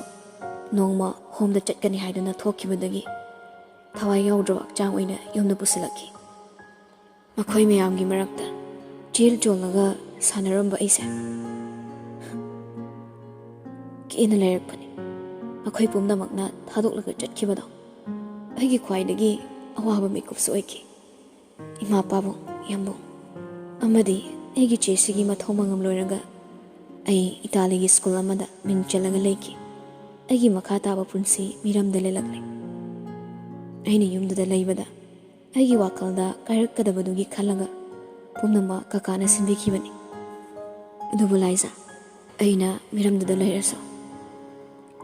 ꯅꯣꯡꯃ ꯍꯣꯝꯗ ꯆꯠꯀꯅꯤ ꯍꯥꯏꯗꯨꯅ ꯊꯣꯛꯈꯤꯕꯗꯒꯤ ꯊꯋꯥꯏ ꯌꯥꯎꯗ꯭ꯔꯕ ꯍꯛꯆꯥꯡ ꯑꯣꯏꯅ ꯌꯨꯝꯗ ꯄꯨꯁꯤꯜꯂꯛꯈꯤ꯫ ꯃꯈꯣꯏ ꯃꯌꯥꯝꯒꯤ ꯃꯔꯛꯇ ꯆꯦꯜ ꯆꯣꯡꯂꯒ ꯁꯥꯟꯅꯔꯝꯕ ꯑꯩꯁꯦ ꯀꯦꯅ ꯂꯩꯔꯛꯄꯅꯤ꯫ ꯃꯈꯣꯏ ꯄꯨꯝꯅꯃꯛꯅ ꯊꯥꯗꯣꯛꯂꯒ ꯆꯠꯈꯤꯕꯗꯣ ꯑꯩꯒꯤ ꯈ꯭ꯋꯥꯏꯗꯒꯤ ꯑꯋꯥꯕ ꯃꯤꯀꯨꯞꯁꯨ ꯑꯣꯏꯈꯤ꯫ ꯏꯃꯥ, ꯄꯥꯕꯨꯡ, ꯌꯥꯝꯕꯨꯡ ꯑꯃꯗꯤ ꯑꯩꯒꯤ ꯆꯦꯁꯤꯒꯤ ꯃꯊꯧ ꯃꯉꯝ ꯂꯣꯏꯔꯒ ꯑꯩ ꯏꯇꯥꯂꯤꯒꯤ ꯁ꯭ꯀꯨꯜ ꯑꯃꯗ ꯃꯤꯡ ꯆꯜꯂꯒ ꯂꯩꯈꯤ꯫ ꯑꯩꯒꯤ ꯃꯈꯥ ꯇꯥꯕ ꯄꯨꯟꯁꯤ ꯃꯤꯔꯝꯗ ꯂꯦꯜꯂꯛꯂꯦ꯫ ꯑꯩꯅ ꯌꯨꯝꯗꯨꯗ ꯂꯩꯕꯗ ꯑꯩꯒꯤ ꯋꯥꯈꯜꯗ ꯀꯥꯏꯔꯛꯀꯗꯕꯗꯨꯒꯤ ꯈꯜꯂꯒ ꯄꯨꯝꯅꯃꯛ ꯀꯀꯥꯅ ꯁꯤꯟꯕꯤꯈꯤꯕꯅꯤ꯫ ꯑꯗꯨꯕꯨ ꯂꯥꯏꯖ, ꯑꯩꯅ ꯃꯤꯔꯝꯗꯨꯗ ꯂꯩꯔꯁꯨ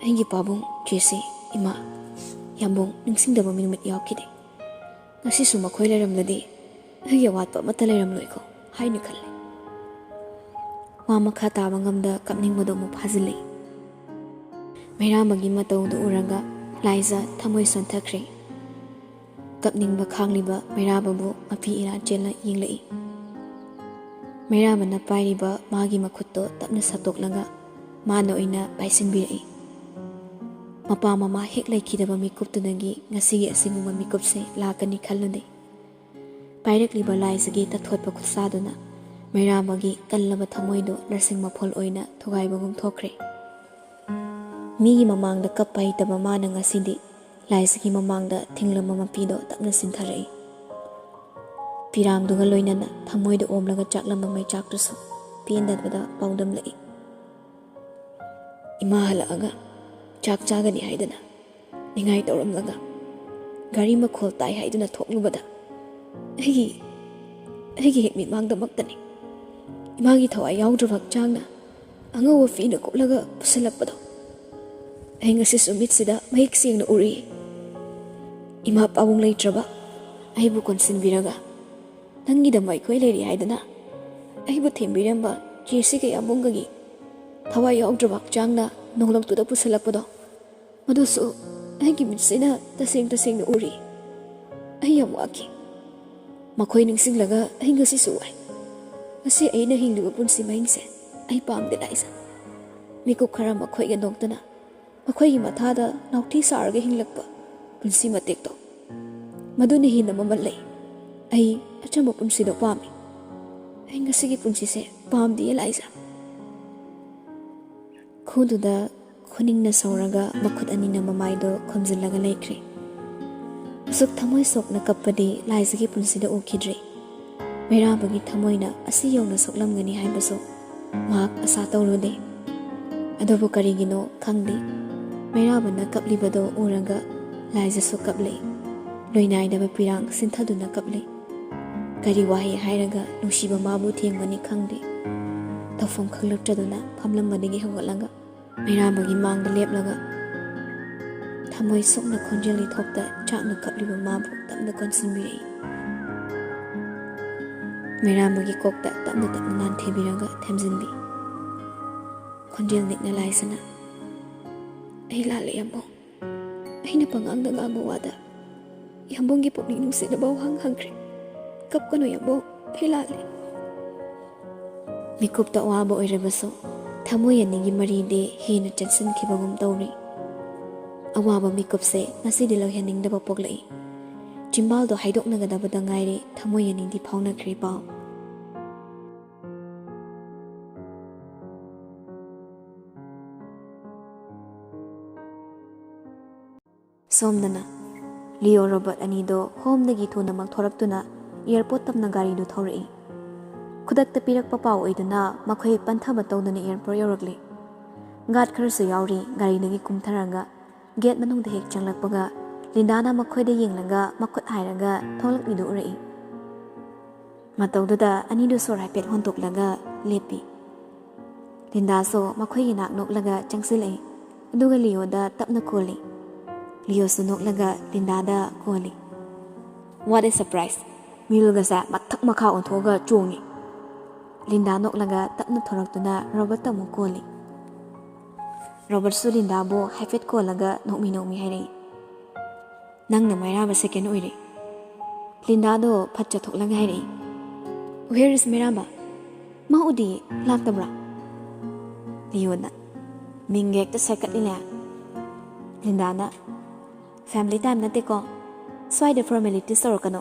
ꯑꯩꯒꯤ ꯄꯥꯕꯨꯡ, ꯆꯦꯁꯤ, ꯏꯃꯥ, ꯌꯥꯝꯕꯨꯡ ꯅꯤꯡꯁꯤꯡꯗꯕ ꯅꯨꯃꯤꯠ ꯌꯥꯎꯈꯤꯗꯦ꯫ ꯉꯁꯤꯁꯨ ꯃꯈꯣꯏ ꯂꯩꯔꯝꯂꯗꯤ ꯑꯩꯒꯤ ꯑꯋꯥꯠꯄ ꯑꯃꯠꯇ ꯂꯩꯔꯝꯂꯣꯏꯀꯣ ꯍꯥꯏꯅ ꯈꯜꯂꯤ꯫ ꯋꯥ ꯃꯈꯥ ꯇꯥꯕ ꯉꯝꯗ ꯀꯞꯅꯤꯡꯕꯗꯣ ꯑꯃꯨꯛ ꯐꯥꯖꯤꯜꯂꯤ꯫ ꯃꯩꯔꯥꯕꯒꯤ ꯃꯇꯧꯗꯨ ꯎꯔꯒ ꯂꯥꯏꯖ ꯊꯃꯣꯏ ꯁꯣꯟꯊꯈ꯭ꯔꯦ꯫ ꯀꯞꯅꯤꯡꯕ ꯈꯥꯡꯂꯤꯕ ꯃꯩꯔꯥꯕꯕꯨ ꯃꯄꯤ ꯏꯔꯥ ꯆꯦꯜꯅ ꯌꯦꯡꯂꯛꯏ꯫ ꯃꯩꯔꯥꯕꯅ ꯄꯥꯏꯔꯤꯕ ꯃꯥꯒꯤ ꯃꯈꯨꯠꯇꯣ ꯇꯞꯅ ꯁꯠꯇꯣꯛꯂꯒ ꯃꯥꯅ ꯑꯣꯏꯅ ꯄꯥꯏꯁꯤꯟꯕꯤꯔꯛꯏ꯫ ꯃꯄꯥ ꯃꯃꯥ ꯍꯦꯛ ꯂꯩꯈꯤꯗꯕ ꯃꯤꯀꯨꯞꯇꯨꯗꯒꯤ ꯉꯁꯤꯒꯤ ꯑꯁꯤꯒꯨꯝꯕ ꯃꯤꯀꯨꯞꯁꯦ ꯂꯥꯛꯀꯅꯤ ꯈꯜꯂꯨꯗꯦ꯫ ꯄꯥꯏꯔꯛꯂꯤꯕ ꯂꯥꯏꯖꯒꯤ ꯇꯊꯣꯠꯄ ꯈꯨꯠꯁꯥꯗꯨꯅ ꯃꯩꯔꯥꯕꯒꯤ ꯀꯜꯂꯕ ꯊꯃꯣꯏꯗꯨ ꯂꯁꯤꯡ ꯃꯐꯣꯜ ꯑꯣꯏꯅ ꯊꯨꯒꯥꯏꯕꯒꯨꯝ ꯊꯣꯛꯈ꯭ꯔꯦ꯫ ꯃꯤꯒꯤ ꯃꯃꯥꯡꯗ ꯀꯞꯄ ꯍꯩꯇꯕ ꯃꯥꯅ ꯉꯁꯤꯗꯤ ꯂꯥꯏꯖꯒꯤ ꯃꯃꯥꯡꯗ ꯊꯤꯡꯂꯝꯕ ꯃꯄꯤꯗꯣ ꯇꯞꯅ ꯆꯤꯟꯊꯔꯛꯏ꯫ ꯄꯤꯔꯥꯡꯗꯨꯒ ꯂꯣꯏꯅꯅ ꯊꯃꯣꯏꯗ ꯑꯣꯝꯂꯒ ꯆꯥꯛꯂꯝꯕ ꯃꯩꯆꯥꯛꯇꯨꯁꯨ ꯄꯦꯟꯗꯕꯗ ꯄꯥꯎꯗꯝꯂꯛꯏ꯫ ꯏꯃꯥ ꯍꯜꯂꯛꯑꯒ ꯆꯥꯛ ꯆꯥꯒꯅꯤ ꯍꯥꯏꯗꯅ ꯅꯤꯡꯉꯥꯏ ꯇꯧꯔꯝꯂꯒ ꯒꯥꯔꯤ ꯃꯈꯣꯜ ꯇꯥꯏ ꯍꯥꯏꯗꯨꯅ ꯊꯣꯛꯂꯨꯕꯗ ꯑꯩꯒꯤ, ꯑꯩꯒꯤ ꯍꯦꯛ ꯃꯤꯠꯃꯥꯡꯗꯃꯛꯇꯅꯤ ꯏꯃꯥꯒꯤ ꯊꯋꯥꯏ ꯌꯥꯎꯗ꯭ꯔꯕ ꯍꯛꯆꯥꯡꯅ ꯑꯉꯧꯕ ꯐꯤꯅ ꯀꯨꯞꯂꯒ ꯄꯨꯁꯤꯜꯂꯛꯄꯗꯣ꯫ ꯑꯩ ꯉꯁꯤꯁꯨ ꯃꯤꯠꯁꯤꯗ ꯃꯌꯦꯛ ꯁꯦꯡꯅ ꯎꯔꯤ꯫ ꯏꯃꯥ ꯄꯥꯕꯨꯡ ꯂꯩꯇ꯭ꯔꯕ ꯑꯩꯕꯨ ꯀꯣꯟꯁꯤꯟꯕꯤꯔꯒ ꯅꯪꯒꯤꯗꯃꯛ ꯑꯩꯈꯣꯏ ꯂꯩꯔꯤ ꯍꯥꯏꯗꯨꯅ ꯑꯩꯕꯨ ꯊꯦꯝꯕꯤꯔꯝꯕ ꯆꯦꯁꯤꯒ ꯌꯥꯝꯕꯨꯡꯒꯒꯤ ꯊꯋꯥꯏ ꯌꯥꯎꯗ꯭ꯔꯕ ꯍꯛꯆꯥꯡꯅ ꯅꯣꯡꯂꯛꯇꯨꯗ ꯄꯨꯁꯤꯜꯂꯛꯄꯗꯣ, ꯃꯗꯨꯁꯨ ꯑꯩꯒꯤ ꯃꯤꯠꯁꯤꯅ ꯇꯁꯦꯡ ꯇꯁꯦꯡꯅ ꯎꯔꯤ꯫ ꯑꯩ ꯌꯥꯝ ꯋꯥꯈꯤ꯫ ꯃꯈꯣꯏ ꯅꯤꯡꯁꯤꯡꯂꯒ ꯑꯩ ꯉꯁꯤꯁꯨ ꯋꯥꯏ꯫ ꯉꯁꯤ ꯑꯩꯅ ꯍꯤꯡꯂꯤꯕ ꯄꯨꯟꯁꯤ ꯃꯍꯤꯡꯁꯦ ꯑꯩ ꯄꯥꯝꯗꯦ ꯂꯥꯏꯖ꯫ ꯃꯤꯀꯨꯞ ꯈꯔ ꯃꯈꯣꯏꯒ ꯅꯣꯛꯇꯅ ꯃꯈꯣꯏꯒꯤ ꯃꯊꯥꯗ ꯅꯥꯎꯊꯤ ꯁꯥꯔꯒ ꯍꯤꯡꯂꯛꯄ ꯄꯨꯟꯁꯤ ꯃꯇꯦꯛꯇꯣ, ꯃꯗꯨꯅ ꯍꯦꯟꯅ ꯃꯃꯜ ꯂꯩ꯫ ꯑꯩ ꯑꯆꯝꯕ ꯄꯨꯟꯁꯤꯗꯣ ꯄꯥꯝꯃꯤ꯫ ꯑꯩ ꯉꯁꯤꯒꯤ ꯄꯨꯟꯁꯤꯁꯦ ꯄꯥꯝꯗꯤꯌꯦ ꯂꯥꯏꯖ꯫ ꯈꯨꯗꯨꯗ ꯈꯨꯅꯤꯡꯅ ꯁꯧꯔꯒ ꯃꯈꯨꯠ ꯑꯅꯤꯅ ꯃꯃꯥꯏꯗꯣ ꯈꯨꯝꯖꯤꯜꯂꯒ ꯂꯩꯈ꯭ꯔꯦ꯫ ꯑꯁꯨꯛ ꯊꯃꯣꯏ ꯁꯣꯛꯅ ꯀꯞꯄꯗꯤ ꯂꯥꯏꯖꯒꯤ ꯄꯨꯟꯁꯤꯗ ꯎꯈꯤꯗ꯭ꯔꯤ꯫ ꯃꯩꯔꯥꯕꯒꯤ ꯊꯃꯣꯏꯅ ꯑꯁꯤ ꯌꯧꯅ ꯁꯣꯛꯂꯝꯒꯅꯤ ꯍꯥꯏꯕꯁꯨ ꯃꯍꯥꯛ ꯑꯁꯥ ꯇꯧꯔꯨꯗꯦ꯫ ꯑꯗꯨꯕꯨ ꯀꯔꯤꯒꯤꯅꯣ ꯈꯪꯗꯦ, ꯃꯩꯔꯥꯕꯅ ꯀꯞꯂꯤꯕꯗꯣ ꯎꯔꯒ ꯂꯥꯏꯖꯁꯨ ꯀꯞꯂꯤ꯫ ꯂꯣꯏꯅꯥꯏꯗꯕ ꯄꯤꯔꯥꯡ ꯁꯤꯟꯊꯗꯨꯅ ꯀꯞꯂꯤ꯫ ꯀꯔꯤ ꯋꯥꯍꯩ ꯍꯥꯏꯔꯒ ꯅꯨꯡꯁꯤꯕ ꯃꯥꯕꯨ ꯊꯦꯡꯕꯅꯤ ꯈꯪꯗꯦ꯫ ꯇꯧꯐꯝ ꯈꯪꯂꯛꯇ꯭ꯔꯗꯨꯅ ꯐꯝꯂꯝꯕꯗꯒꯤ ꯍꯧꯒꯠꯂꯒ ꯃꯩꯔꯥꯕꯒꯤ ꯃꯥꯡꯗ ꯂꯦꯞꯂꯒ ꯊꯃꯣꯏ ꯁꯣꯛꯅ ꯈꯣꯟꯖꯦꯜ ꯏꯊꯣꯛꯇ ꯆꯥꯛꯅ ꯀꯞꯂꯤꯕ ꯃꯥꯕꯨ ꯇꯞꯅ ꯀꯣꯟꯁꯤꯟꯕꯤꯔꯛꯏ꯫ ꯃꯩꯔꯥꯕꯒꯤ ꯀꯣꯛꯇ ꯇꯞꯅ ꯇꯞꯅ ꯅꯥꯟꯊꯩꯕꯤꯔꯒ ꯊꯦꯝꯖꯤꯟꯕꯤ꯫ ꯈꯣꯟꯖꯦꯜ ꯅꯤꯛꯅ ꯂꯥꯏꯖꯅ, "ꯑꯩ ꯂꯥꯜꯂꯦ ꯌꯥꯝꯕꯨꯡ꯫ ꯑꯩꯅ ꯄꯉꯥꯡꯗ ꯉꯥꯡꯕ ꯋꯥꯗ ꯌꯥꯝꯕꯨꯡꯒꯤ ꯄꯨꯛꯅꯤꯡ ꯅꯨꯡꯁꯤꯅꯕ ꯋꯥꯍꯪ ꯍꯪꯈ꯭ꯔꯦ꯫ ꯀꯞꯀꯅꯨ ꯌꯥꯝꯕꯨꯡ, ꯑꯩ ꯂꯥꯜꯂꯦ꯫" ꯃꯤꯀꯨꯞꯇ ꯑꯋꯥꯕ ꯑꯣꯏꯔꯕꯁꯨ ꯊꯃꯣꯏ ꯑꯅꯤꯒꯤ ꯃꯔꯤꯗꯤ ꯍꯦꯟꯅ ꯆꯦꯠꯁꯤꯟꯈꯤꯕꯒꯨꯝ ꯇꯧꯔꯤ꯫ ꯑꯋꯥꯕ ꯃꯤꯀꯨꯞꯁꯦ ꯉꯁꯤꯗꯤ ꯂꯣꯏꯍꯟꯅꯤꯡꯗꯕ ꯄꯣꯛꯂꯛꯏ꯫ ꯆꯤꯝꯕꯥꯜꯗꯣ ꯍꯥꯏꯗꯣꯛꯅꯒꯗꯕꯗ ꯉꯥꯏꯔꯦ ꯊꯃꯣꯏ ꯑꯅꯤꯗꯤ ꯐꯥꯎꯅꯈ꯭ꯔꯦ ꯄꯥꯎ꯫ ꯁꯣꯝꯗꯅ ꯂꯤꯑꯣ ꯔꯣꯕꯔꯠ ꯑꯅꯤꯗꯣ ꯍꯣꯝꯗꯒꯤ ꯊꯨꯅꯃꯛ ꯊꯣꯔꯛꯇꯨꯅ ꯑꯦꯌꯥꯔꯄꯣꯔꯠ ꯇꯝꯅ ꯒꯥꯔꯤꯗꯨ ꯊꯧꯔꯛꯏ꯫ ꯈꯨꯗꯛꯇ ꯄꯤꯔꯛꯄ ꯄꯥꯎ ꯑꯣꯏꯗꯨꯅ ꯃꯈꯣꯏ ꯄꯟꯊꯕ ꯇꯧꯗꯨꯅ ꯑꯦꯌꯥꯔꯄꯣꯔꯠ ꯌꯧꯔꯛꯂꯤ꯫ ꯒꯥꯔꯗ ꯈꯔꯁꯨ ꯌꯥꯎꯔꯤ꯫ ꯒꯥꯔꯤꯗꯒꯤ ꯀꯨꯝꯊꯔꯒ ꯒꯦꯠ ꯃꯅꯨꯡꯗ ꯍꯦꯛ ꯆꯪꯂꯛꯄꯒ ꯂꯤꯟꯗꯥꯅ ꯃꯈꯣꯏꯗ ꯌꯦꯡꯂꯒ ꯃꯈꯨꯠ ꯍꯥꯏꯔꯒ ꯊꯣꯛꯂꯛꯂꯤꯗꯨ ꯎꯔꯛꯏ꯫ ꯃꯇꯧꯗꯨꯗ ꯑꯅꯤꯗꯨ ꯁꯣꯔ ꯍꯥꯏꯐꯦꯠ ꯍꯣꯟꯗꯣꯛꯂꯒ ꯂꯦꯞꯄꯤ꯫ ꯂꯤꯟꯗꯥꯁꯨ ꯃꯈꯣꯏꯒꯤ ꯅꯥꯛ ꯅꯣꯛꯂꯒ ꯆꯪꯁꯤꯜꯂꯛꯏ, ꯑꯗꯨꯒ ꯂꯤꯑꯣꯗ ꯇꯞꯅ ꯀꯣꯜꯂꯤ꯫ ꯂꯤꯑꯣꯁꯨ ꯅꯣꯛꯂꯒ ꯂꯤꯟꯗꯥꯗ ꯀꯣꯜꯂꯤ꯫ What a surprise! ꯃꯤꯜꯒꯁꯦ ꯃꯊꯛ ꯃꯈꯥ ꯑꯣꯟꯊꯣꯛꯑꯒ ꯆꯣꯡꯉꯤ꯫ ꯂꯤꯟꯗꯥ ꯅꯣꯛꯂꯒ ꯇꯞꯅ ꯊꯣꯔꯛꯇꯨꯅ ꯔꯣꯕꯔꯠꯇ ꯑꯃꯨꯛ ꯀꯣꯜꯂꯤ꯫ ꯔꯣꯕꯔꯠꯁꯨ ꯂꯤꯟꯗꯥꯕꯨ ꯍꯥꯏꯐꯦꯠ ꯀꯣꯜꯂꯒ ꯅꯣꯛꯃꯤ ꯅꯣꯛꯃꯤ ꯍꯥꯏꯔꯛꯏ, "ꯅꯪꯅ ꯃꯩꯔꯥꯕ ꯁꯦꯀꯦꯟ ꯑꯣꯏꯔꯦ꯫" ꯂꯤꯟꯗꯥꯗꯣ ꯐꯠ ꯆꯠꯊꯣꯛꯂꯒ ꯍꯥꯏꯔꯛꯏ, "Where is ꯃꯩꯔꯥꯕ? ꯃꯥ ꯎꯗꯤꯌꯦ, ꯂꯥꯛꯇꯕ꯭ꯔꯥ?" ꯂꯤꯑꯣꯅ, "ꯃꯤꯡꯒ ꯍꯦꯛꯇ ꯁꯦꯀꯠꯂꯤꯅꯦ꯫" ꯂꯤꯟꯗꯥꯅ, "Family time ꯅꯠꯇꯦꯀꯣ, ꯁ꯭ꯋꯥꯏꯗ formalities ꯇꯧꯔꯛꯀꯅꯣ,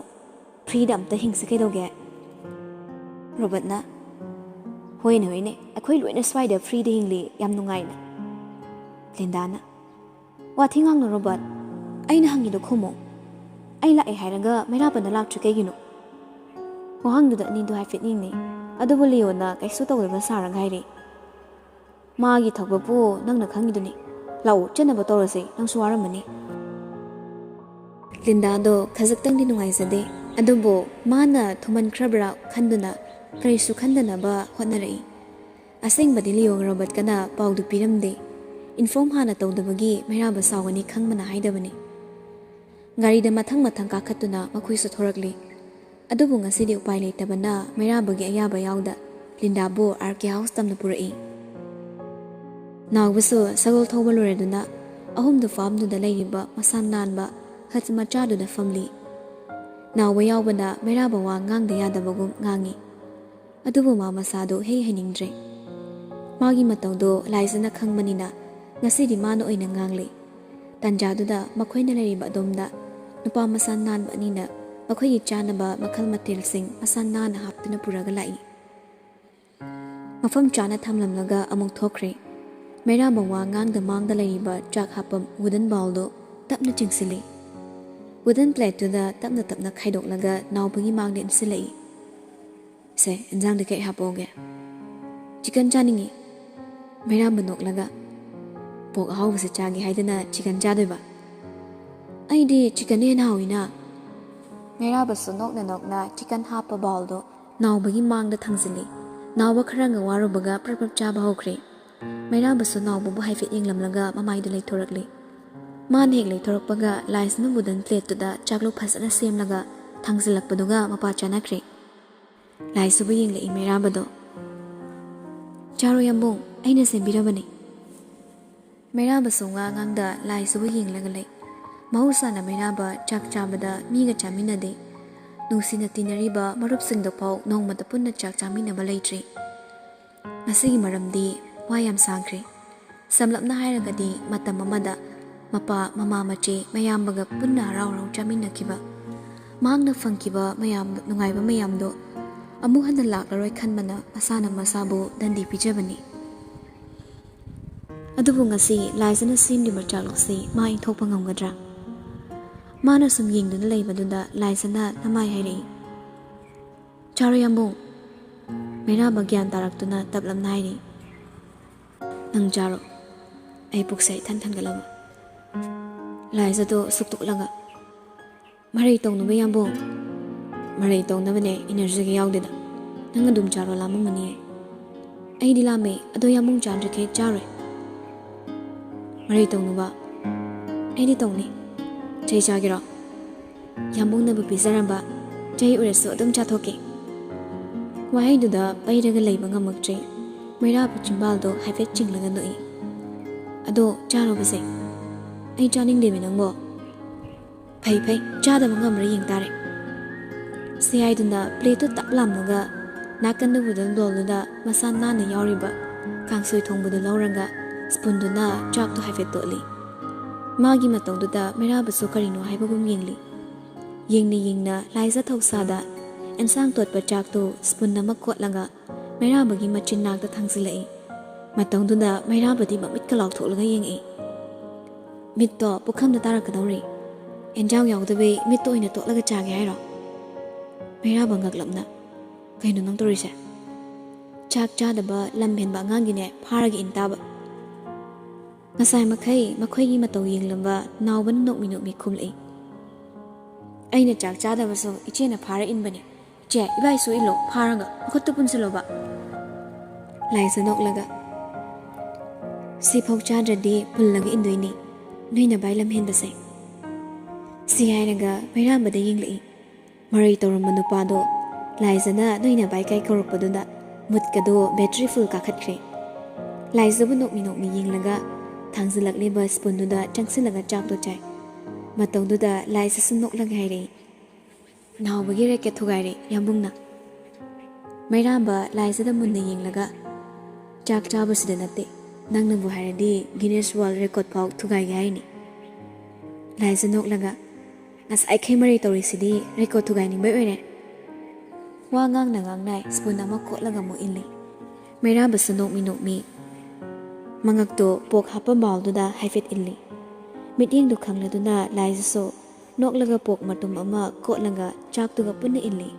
ꯐ꯭ꯔꯤꯗ ꯑꯝꯇ ꯍꯤꯡꯁꯤ ꯀꯩꯗꯧꯒꯦ?" ꯔꯣꯕꯔꯠꯅ, "ꯍꯣꯏꯅꯦ ꯍꯣꯏꯅꯦ, ꯑꯩꯈꯣꯏ ꯂꯣꯏꯅ ꯁ꯭ꯋꯥꯏꯗ ꯐ꯭ꯔꯤꯗ ꯍꯤꯡꯂꯤ, ꯌꯥꯝ ꯅꯨꯡꯉꯥꯏꯅ꯫" ꯂꯤꯟꯗꯥꯅ, "ꯋꯥꯊꯤ ꯉꯥꯡꯅꯨ ꯔꯣꯕꯔꯠ, ꯑꯩꯅ ꯍꯪꯉꯤꯗꯣ ꯈꯨꯝꯃꯣ꯫ ꯑꯩ ꯂꯥꯛꯑꯦ ꯍꯥꯏꯔꯒ ꯃꯩꯔꯥꯕꯅ ꯂꯥꯛꯇ꯭ꯔꯤ ꯀꯩꯒꯤꯅꯣ?" ꯋꯥꯍꯪꯗꯨꯗ ꯑꯅꯤꯗꯨ ꯍꯥꯏꯐꯦꯠ ꯌꯦꯡꯅꯩ꯫ ꯑꯗꯨꯕꯨ ꯂꯤꯑꯣꯅ ꯀꯩꯁꯨ ꯇꯧꯗꯕ ꯁꯥꯔꯒ ꯍꯥꯏꯔꯤ, "ꯃꯥꯒꯤ ꯊꯕꯛꯄꯨ ꯅꯪꯅ ꯈꯪꯉꯤꯗꯨꯅꯤ꯫ ꯂꯥꯛꯎ, ꯆꯠꯅꯕ ꯇꯧꯔꯁꯤ, ꯅꯪꯁꯨ ꯋꯥꯔꯝꯃꯅꯤ꯫" ꯂꯤꯟꯗꯥꯗꯣ ꯈꯖꯤꯛꯇꯪꯗꯤ ꯅꯨꯡꯉꯥꯏꯖꯗꯦ, ꯑꯗꯨꯕꯨ ꯃꯥꯅ ꯊꯨꯃꯟꯈ꯭ꯔꯕ꯭ꯔꯥ ꯈꯟꯗꯨꯅ ꯀꯔꯤꯁꯨ ꯈꯟꯗꯅꯕ ꯍꯣꯠꯅꯔꯛꯏ꯫ ꯑꯁꯦꯡꯕꯗꯤ ꯂꯤꯑꯣ ꯔꯣꯕꯔꯠꯀꯅ ꯄꯥꯎꯗꯨ ꯄꯤꯔꯝꯗꯦ꯫ Inform ꯍꯥꯟꯅ ꯇꯧꯗꯕꯒꯤ ꯃꯩꯔꯥꯕ ꯁꯥꯎꯒꯅꯤ ꯈꯪꯕꯅ ꯍꯥꯏꯗꯕꯅꯤ꯫ ꯒꯥꯔꯤꯗ ꯃꯊꯪ ꯃꯊꯪ ꯀꯥꯈꯠꯇꯨꯅ ꯃꯈꯣꯏꯁꯨ ꯊꯣꯔꯛꯂꯤ꯫ ꯑꯗꯨꯕꯨ ꯉꯁꯤꯗꯤ ꯎꯄꯥꯏ ꯂꯩꯇꯕꯅ ꯃꯩꯔꯥꯕꯒꯤ ꯑꯌꯥꯕ ꯌꯥꯎꯗ ꯂꯤꯟꯗꯥꯕꯨ ꯑꯥꯔ ꯀꯦ ꯍꯥꯎꯁ ꯇꯝꯅ ꯄꯨꯔꯛꯏ꯫ ꯅꯥꯎꯕꯁꯨ ꯁꯒꯣꯜ ꯊꯧꯕ ꯂꯣꯏꯔꯗꯨꯅ ꯑꯍꯨꯝꯗꯨ ꯐꯥꯝꯗꯨꯗ ꯂꯩꯔꯤꯕ ꯃꯁꯥ ꯅꯥꯟꯕ ꯍꯠ ꯃꯆꯥꯗꯨꯗ ꯐꯝꯂꯤ꯫ ꯅꯥꯎꯕ ꯌꯥꯎꯕꯅ ꯃꯩꯔꯥꯕ ꯋꯥ ꯉꯥꯡꯗ ꯌꯥꯗꯕꯒꯨꯝ ꯉꯥꯡꯉꯤ꯫ ꯑꯗꯨꯕꯨ ꯃꯥ ꯃꯁꯥꯗꯨ ꯍꯩ ꯍꯩꯅꯤꯡꯗ꯭ꯔꯦ꯫ ꯃꯥꯒꯤ ꯃꯇꯧꯗꯨ ꯂꯥꯏꯖꯅ ꯈꯪꯕꯅꯤꯅ ꯉꯁꯤꯗꯤ ꯃꯥꯅ ꯑꯣꯏꯅ ꯉꯥꯡꯂꯤ꯫ ꯇꯥꯟꯖꯥꯗꯨꯗ ꯃꯈꯣꯏꯅ ꯂꯩꯔꯤꯕ ꯑꯗꯣꯝꯗ ꯅꯨꯄꯥ ꯃꯁꯥ ꯅꯥꯟꯕ ꯑꯅꯤꯅ ꯃꯈꯣꯏꯒꯤ ꯆꯥꯅꯕ ꯃꯈꯜ ꯃꯊꯦꯜꯁꯤꯡ ꯃꯁꯥ ꯅꯥꯟꯅ ꯍꯥꯞꯇꯨꯅ ꯄꯨꯔꯒ ꯂꯥꯛꯏ꯫ ꯃꯐꯝ ꯆꯥꯅ ꯊꯝꯂꯝꯂꯒ ꯑꯃꯨꯛ ꯊꯣꯛꯈ꯭ꯔꯦ꯫ ꯃꯩꯔꯥꯕ ꯋꯥ ꯉꯥꯡꯗ ꯃꯥꯡꯗ ꯂꯩꯔꯤꯕ ꯆꯥꯛ ꯍꯥꯞꯄꯝ wooden bowlꯗꯨ ꯇꯞꯅ ꯆꯤꯡꯁꯤꯜꯂꯤ꯫ Wooden plateꯇꯨꯗ ꯇꯞꯅ ꯇꯞꯅ ꯈꯥꯏꯗꯣꯛꯂꯒ ꯅꯥꯎꯕꯒꯤ ꯃꯥꯡꯗ ꯏꯟꯁꯤꯜꯂꯛꯏ꯫ "ꯁꯦ, ꯏꯟꯖꯥꯡꯗ ꯀꯩ ꯍꯥꯞꯄꯛꯑꯣꯒꯦ?" "ꯆꯤꯀꯟ ꯆꯥꯅꯤꯡꯉꯤ꯫" ꯃꯩꯔꯥꯕ ꯅꯣꯛꯂꯒ, "ꯄꯣꯛ ꯑꯍꯥꯎꯕꯁꯦ ꯆꯥꯒꯦ ꯍꯥꯏꯗꯅ ꯆꯤꯀꯟ ꯆꯥꯗꯣꯏꯕ? ꯑꯩꯗꯤ ꯆꯤꯀꯟꯅ ꯍꯦꯟꯅ ꯍꯥꯎꯏꯅ꯫" ꯃꯩꯔꯥꯕꯁꯨ ꯅꯣꯛꯅ ꯅꯣꯛꯅ ꯆꯤꯀꯟ ꯍꯥꯞꯄ ꯕꯥꯎꯜꯗꯣ ꯅꯥꯎꯕꯒꯤ ꯃꯥꯡꯗ ꯊꯥꯡꯖꯤꯜꯂꯤ꯫ ꯅꯥꯎꯕ ꯈꯔ ꯉꯥ ꯋꯥꯔꯨꯕꯒ ꯄ꯭ꯔꯞ ꯄ꯭ꯔꯞ ꯆꯥꯕ ꯍꯧꯈ꯭ꯔꯦ꯫ ꯃꯩꯔꯥꯕꯁꯨ ꯅꯥꯎꯕꯕꯨ ꯍꯥꯏꯐꯦꯠ ꯌꯦꯡꯂꯝꯂꯒ ꯃꯃꯥꯏꯗꯨ ꯂꯩꯊꯣꯔꯛꯂꯤ꯫ ꯃꯥꯅ ꯍꯦꯛ ꯂꯩꯊꯣꯔꯛꯄꯒ ꯂꯥꯏꯁꯅ wooden plateꯇꯨꯗ ꯆꯥꯛꯂꯨꯛ ꯐꯖꯅ ꯁꯦꯝꯂꯒ ꯊꯥꯡꯖꯤꯜꯂꯛꯄꯗꯨꯒ ꯃꯄꯥ ꯆꯥꯅꯈ꯭ꯔꯦ꯫ ꯂꯥꯏꯁꯨꯕ ꯌꯦꯡꯂꯛꯏ ꯃꯩꯔꯥꯕꯗꯣ꯫ "ꯆꯥꯔꯣ ꯌꯥꯝꯕꯨꯡ, ꯑꯩꯅ ꯁꯦꯝꯕꯤꯔꯕꯅꯤ꯫" ꯃꯩꯔꯥꯕꯁꯨ ꯉꯥ ꯉꯥꯡꯗ ꯂꯥꯏꯁꯨꯕ ꯌꯦꯡꯂꯒ ꯂꯩ꯫ ꯃꯍꯧꯁꯥꯅ ꯃꯩꯔꯥꯕ ꯆꯥꯛ ꯆꯥꯕꯗ ꯃꯤꯒ ꯆꯥꯃꯤꯟꯅꯗꯦ꯫ ꯅꯨꯡꯁꯤꯅ ꯇꯤꯟꯅꯔꯤꯕ ꯃꯔꯨꯞꯁꯤꯡꯗꯐꯥꯎ ꯅꯣꯡꯃꯇ ꯄꯨꯟꯅ ꯆꯥꯛ ꯆꯥꯃꯤꯟꯅꯕ ꯂꯩꯇ꯭ꯔꯤ꯫ ꯉꯁꯤꯒꯤ ꯃꯔꯝꯗꯤ ꯋꯥ ꯌꯥꯝ ꯁꯥꯡꯈ꯭ꯔꯦ꯫ ꯁꯝꯂꯞꯅ ꯍꯥꯏꯔꯒꯗꯤ, ꯃꯇꯝ ꯑꯃꯗ ꯃꯄꯥ, ꯃꯃꯥ, ꯃꯆꯦ ꯃꯌꯥꯝꯕꯒ ꯄꯨꯟꯅ ꯍꯔꯥꯎ ꯍꯔꯥꯎ ꯆꯥꯃꯤꯟꯅꯈꯤꯕ, ꯃꯍꯥꯛꯅ ꯐꯪꯈꯤꯕ ꯃꯌꯥꯝ, ꯅꯨꯡꯉꯥꯏꯕ ꯃꯌꯥꯝꯗꯣ ꯑꯃꯨꯛ ꯍꯟꯅ ꯂꯥꯛꯂꯔꯣꯏ ꯈꯟꯕꯅ ꯃꯁꯥꯅ ꯃꯁꯥꯕꯨ ꯗꯟꯗꯤ ꯄꯤꯖꯕꯅꯤ꯫ ꯑꯗꯨꯕꯨ ꯉꯁꯤ ꯂꯥꯏꯖꯅ ꯁꯦꯝꯂꯤꯕ ꯆꯥꯛꯂꯨꯛꯁꯤ ꯃꯥ ꯏꯟꯊꯣꯛꯄ ꯉꯝꯒꯗ꯭ꯔꯥ? ꯃꯥꯅ ꯁꯨꯝ ꯌꯦꯡꯗꯨꯅ ꯂꯩꯕꯗꯨꯗ ꯂꯥꯏꯖꯅ ꯅꯃꯥꯏ ꯍꯥꯏꯔꯛꯏ꯫ "ꯆꯥꯔꯣ ꯌꯥꯝꯕꯨꯡ꯫" ꯃꯩꯔꯥꯕ ꯒ꯭ꯌꯥꯟ ꯇꯥꯔꯛꯇꯨꯅ ꯇꯞꯂꯞꯅ ꯍꯥꯏꯔꯤ꯫ "ꯅꯪ ꯆꯥꯔꯣ, ꯑꯩ ꯄꯨꯛꯁꯦ ꯏꯊꯟ ꯊꯟꯒꯠꯂꯕ꯫" ꯂꯥꯏꯖꯗꯣ ꯁꯨꯛꯇꯣꯛꯂꯒ, "ꯃꯔꯩ ꯇꯧꯅꯨꯕ ꯌꯥꯝꯕꯨꯡ꯫" "ꯃꯔꯩ ꯇꯧꯅꯕꯅꯦ, ꯏꯅꯔꯖꯤꯒ ꯌꯥꯎꯗꯦꯗ꯫ ꯅꯪ ꯑꯗꯨꯝ ꯆꯥꯔꯣ, ꯂꯥꯝꯃꯝꯃꯅꯤꯌꯦ꯫" "ꯑꯩꯗꯤ ꯂꯥꯝꯃꯦ, ꯑꯗꯣ ꯌꯥꯝꯕꯨꯡ ꯆꯥꯗ꯭ꯔꯤꯈꯩ ꯆꯥꯔꯣꯏ꯫" "ꯃꯔꯩ ꯇꯧꯅꯨꯕ꯫" "ꯑꯩꯗꯤ ꯇꯧꯅꯤ꯫" "ꯆꯩ ꯆꯥꯒꯦꯔꯣ?" "ꯌꯥꯝꯕꯨꯡꯅꯕꯨ ꯄꯤꯖꯔꯝꯕ ꯆꯩ ꯑꯣꯏꯔꯁꯨ ꯑꯗꯨꯝ ꯆꯥꯊꯣꯛꯀꯦ꯫" ꯋꯥꯍꯩꯗꯨꯗ ꯄꯩꯔꯒ ꯂꯩꯕ ꯉꯝꯃꯛꯇ꯭ꯔꯦ꯫ ꯃꯩꯔꯥꯕ ꯆꯤꯝꯕꯥꯜꯗꯣ ꯍꯥꯏꯐꯦꯠ ꯆꯤꯡꯂꯒ ꯅꯣꯛꯏ꯫ "ꯑꯗꯣ ꯆꯥꯔꯣꯕꯁꯦ꯫" "ꯑꯩ ꯆꯥꯅꯤꯡꯗꯦꯃꯤ ꯅꯪꯕꯣ꯫" "ꯐꯩ ꯐꯩ, ꯆꯥꯗꯕ ꯉꯝꯕ꯭ꯔꯥ ꯌꯦꯡ ꯇꯥꯔꯦ꯫" ꯁꯤ ꯍꯥꯏꯗꯨꯅ ꯄ꯭ꯂꯦꯠꯇꯨ ꯇꯞ ꯂꯥꯝꯂꯒ ꯅꯥꯀꯟꯗ wooden bowlꯗꯨꯗ ꯃꯁꯥ ꯅꯥꯟꯅ ꯌꯥꯎꯔꯤꯕ ꯀꯥꯡꯁꯣꯏ ꯊꯣꯡꯕꯗꯨ ꯂꯧꯔꯒ ꯁ꯭ꯄꯨꯟꯗꯨꯅ ꯆꯥꯛꯇꯣ ꯍꯥꯏꯐꯦꯠ ꯇꯣꯠꯂꯤ꯫ ꯃꯥꯒꯤ ꯃꯇꯧꯗꯨꯗ ꯃꯩꯔꯥꯕꯁꯨ ꯀꯔꯤꯅꯣ ꯍꯥꯏꯕꯒꯨꯝ ꯌꯦꯡꯂꯤ꯫ ꯌꯦꯡꯅ ꯌꯦꯡꯅ ꯂꯥꯏꯖ ꯊꯧꯁꯥꯗ ꯑꯦꯟꯁꯥꯡ ꯇꯣꯠꯄ ꯆꯥꯛꯇꯨ ꯁ꯭ꯄꯨꯟ ꯑꯃ ꯀꯣꯠꯂꯒ ꯃꯩꯔꯥꯕꯒꯤ ꯃꯆꯤꯟ ꯅꯥꯛꯇ ꯊꯥꯡꯖꯤꯜꯂꯛꯏ꯫ ꯃꯇꯧꯗꯨꯗ ꯃꯩꯔꯥꯕꯗꯤ ꯃꯃꯤꯠꯀ ꯂꯥꯎꯊꯣꯛꯂꯒ ꯌꯦꯡꯉꯛꯏ꯫ ꯃꯤꯠꯇꯣ ꯄꯨꯈꯝꯗ ꯇꯥꯔꯛꯀꯗꯧꯔꯦ꯫ ꯑꯦꯟꯖꯥꯡ ꯌꯥꯎꯗꯕꯩ ꯃꯤꯠꯇꯣ ꯑꯣꯏꯅ ꯇꯣꯠꯂꯒ ꯆꯥꯒꯦ ꯍꯥꯏꯔꯣ? ꯃꯩꯔꯥꯕ ꯉꯛꯂꯞꯅ, "ꯀꯩꯅꯣ ꯅꯪ ꯇꯧꯔꯤꯁꯦ? ꯆꯥꯛ ꯆꯥꯗꯕ ꯂꯝ ꯍꯦꯟꯕ ꯑꯉꯥꯡꯒꯤꯅꯦ ꯐꯥꯔꯒ ꯏꯟ ꯇꯥꯕ"꯫ ꯉꯁꯥꯏ ꯃꯈꯩ ꯃꯈꯣꯏꯒꯤ ꯃꯇꯧ ꯌꯦꯡꯂꯝꯕ ꯅꯥꯎꯕꯅ ꯅꯣꯛꯃꯤ ꯅꯣꯛꯃꯤ ꯈꯨꯝꯂꯛꯏ꯫ "ꯑꯩꯅ ꯆꯥꯛ ꯆꯥꯗꯕꯁꯨ ꯏꯆꯦꯅ ꯐꯥꯔ ꯏꯟꯕꯅꯦ꯫ ꯏꯆꯦ, ꯏꯕꯥꯏꯁꯨ ꯏꯜꯂꯣ, ꯐꯥꯔꯒ ꯃꯈꯨꯠꯇꯨ ꯄꯨꯟꯁꯤꯜꯂꯣꯕ"꯫ ꯂꯥꯏꯖ ꯅꯣꯛꯂꯒ, "ꯁꯤꯐꯥꯎ ꯆꯥꯗ꯭ꯔꯗꯤ ꯄꯨꯜꯂꯒ ꯏꯟꯗꯣꯏꯅꯤ, ꯅꯣꯏ ꯅꯕꯥꯏ ꯂꯝ ꯍꯦꯟꯕꯁꯦ"꯫ ꯁꯤ ꯍꯥꯏꯔꯒ ꯃꯩꯔꯥꯝꯕꯗ ꯌꯦꯡꯂꯛꯏ꯫ ꯃꯔꯩ ꯇꯧꯔꯝꯕ ꯅꯨꯄꯥꯗꯣ ꯂꯥꯏꯖꯅ "ꯅꯣꯏ ꯅꯕꯥꯏ ꯀꯥꯏ" ꯀꯧꯔꯛꯄꯗꯨꯗ ꯃꯨꯠꯀꯗꯣ ꯕꯦꯇ꯭ꯔꯤ ꯐꯨꯜ ꯀꯥꯈꯠꯈ꯭ꯔꯦ꯫ ꯂꯥꯏꯖꯕꯨ ꯅꯣꯛꯃꯤ ꯅꯣꯛꯃꯤ ꯌꯦꯡꯂꯒ ꯊꯥꯡꯖꯤꯜꯂꯛꯂꯤꯕ ꯁ꯭ꯄꯨꯟꯗꯨꯗ ꯆꯪꯁꯤꯜꯂꯒ ꯆꯥꯛꯇꯣ ꯆꯥꯏ꯫ ꯃꯇꯧꯗꯨꯗ ꯂꯥꯏꯖꯁꯨ ꯅꯣꯛꯂꯒ ꯍꯥꯏꯔꯛꯏ, "ꯅꯥꯎꯕꯒꯤ ꯔꯦꯀꯦꯠ ꯊꯨꯒꯥꯏꯔꯦ, ꯌꯥꯝꯕꯨꯡꯅ"꯫ ꯃꯩꯔꯥꯝꯕ ꯂꯥꯏꯖꯗ ꯃꯨꯟꯅ ꯌꯦꯡꯂꯒ, "ꯆꯥꯛ ꯆꯥꯕꯁꯤꯗ ꯅꯠꯇꯦ, ꯅꯪꯅꯕꯨ ꯍꯥꯏꯔꯗꯤ ꯒꯤꯅꯦꯁ ꯋꯥꯔꯜ ꯔꯦꯀꯣꯔꯗ ꯐꯥꯎ ꯊꯨꯒꯥꯏꯒꯦ ꯍꯥꯏꯅꯤ"꯫ ꯂꯥꯏꯖ ꯅꯣꯛꯂꯒ, "ꯉꯁꯥꯏꯈꯩ ꯃꯔꯩ ꯇꯧꯔꯤꯁꯤꯗꯤ ꯔꯦꯀꯣꯔꯗ ꯊꯨꯒꯥꯏꯅꯤꯡꯕꯩ ꯑꯣꯏꯔꯦ"꯫ ꯋꯥ ꯉꯥꯡꯅ ꯉꯥꯡꯅ ꯁ꯭ꯄꯨꯟ ꯑꯃ ꯀꯣꯠꯂꯒ ꯑꯃꯨꯛ ꯏꯜꯂꯤ꯫ ꯃꯩꯔꯥꯝꯕꯁꯨ ꯅꯣꯛꯃꯤ ꯅꯣꯛꯃꯤ ꯃꯉꯛꯇꯣ ꯄꯣꯛ ꯍꯥꯞꯄ ꯕꯥꯎꯜꯗꯨꯗ ꯍꯥꯏꯐꯦꯠ ꯏꯜꯂꯤ꯫ ꯃꯤꯠꯌꯦꯡꯗꯨ ꯈꯪꯂꯗꯨꯅ ꯂꯥꯏꯖꯁꯨ ꯅꯣꯛꯂꯒ ꯄꯣꯛ ꯃꯇꯨꯝ ꯑꯃ ꯀꯣꯠꯂꯒ ꯆꯥꯛꯇꯨꯒ ꯄꯨꯟꯅ ꯏꯜꯂꯤ꯫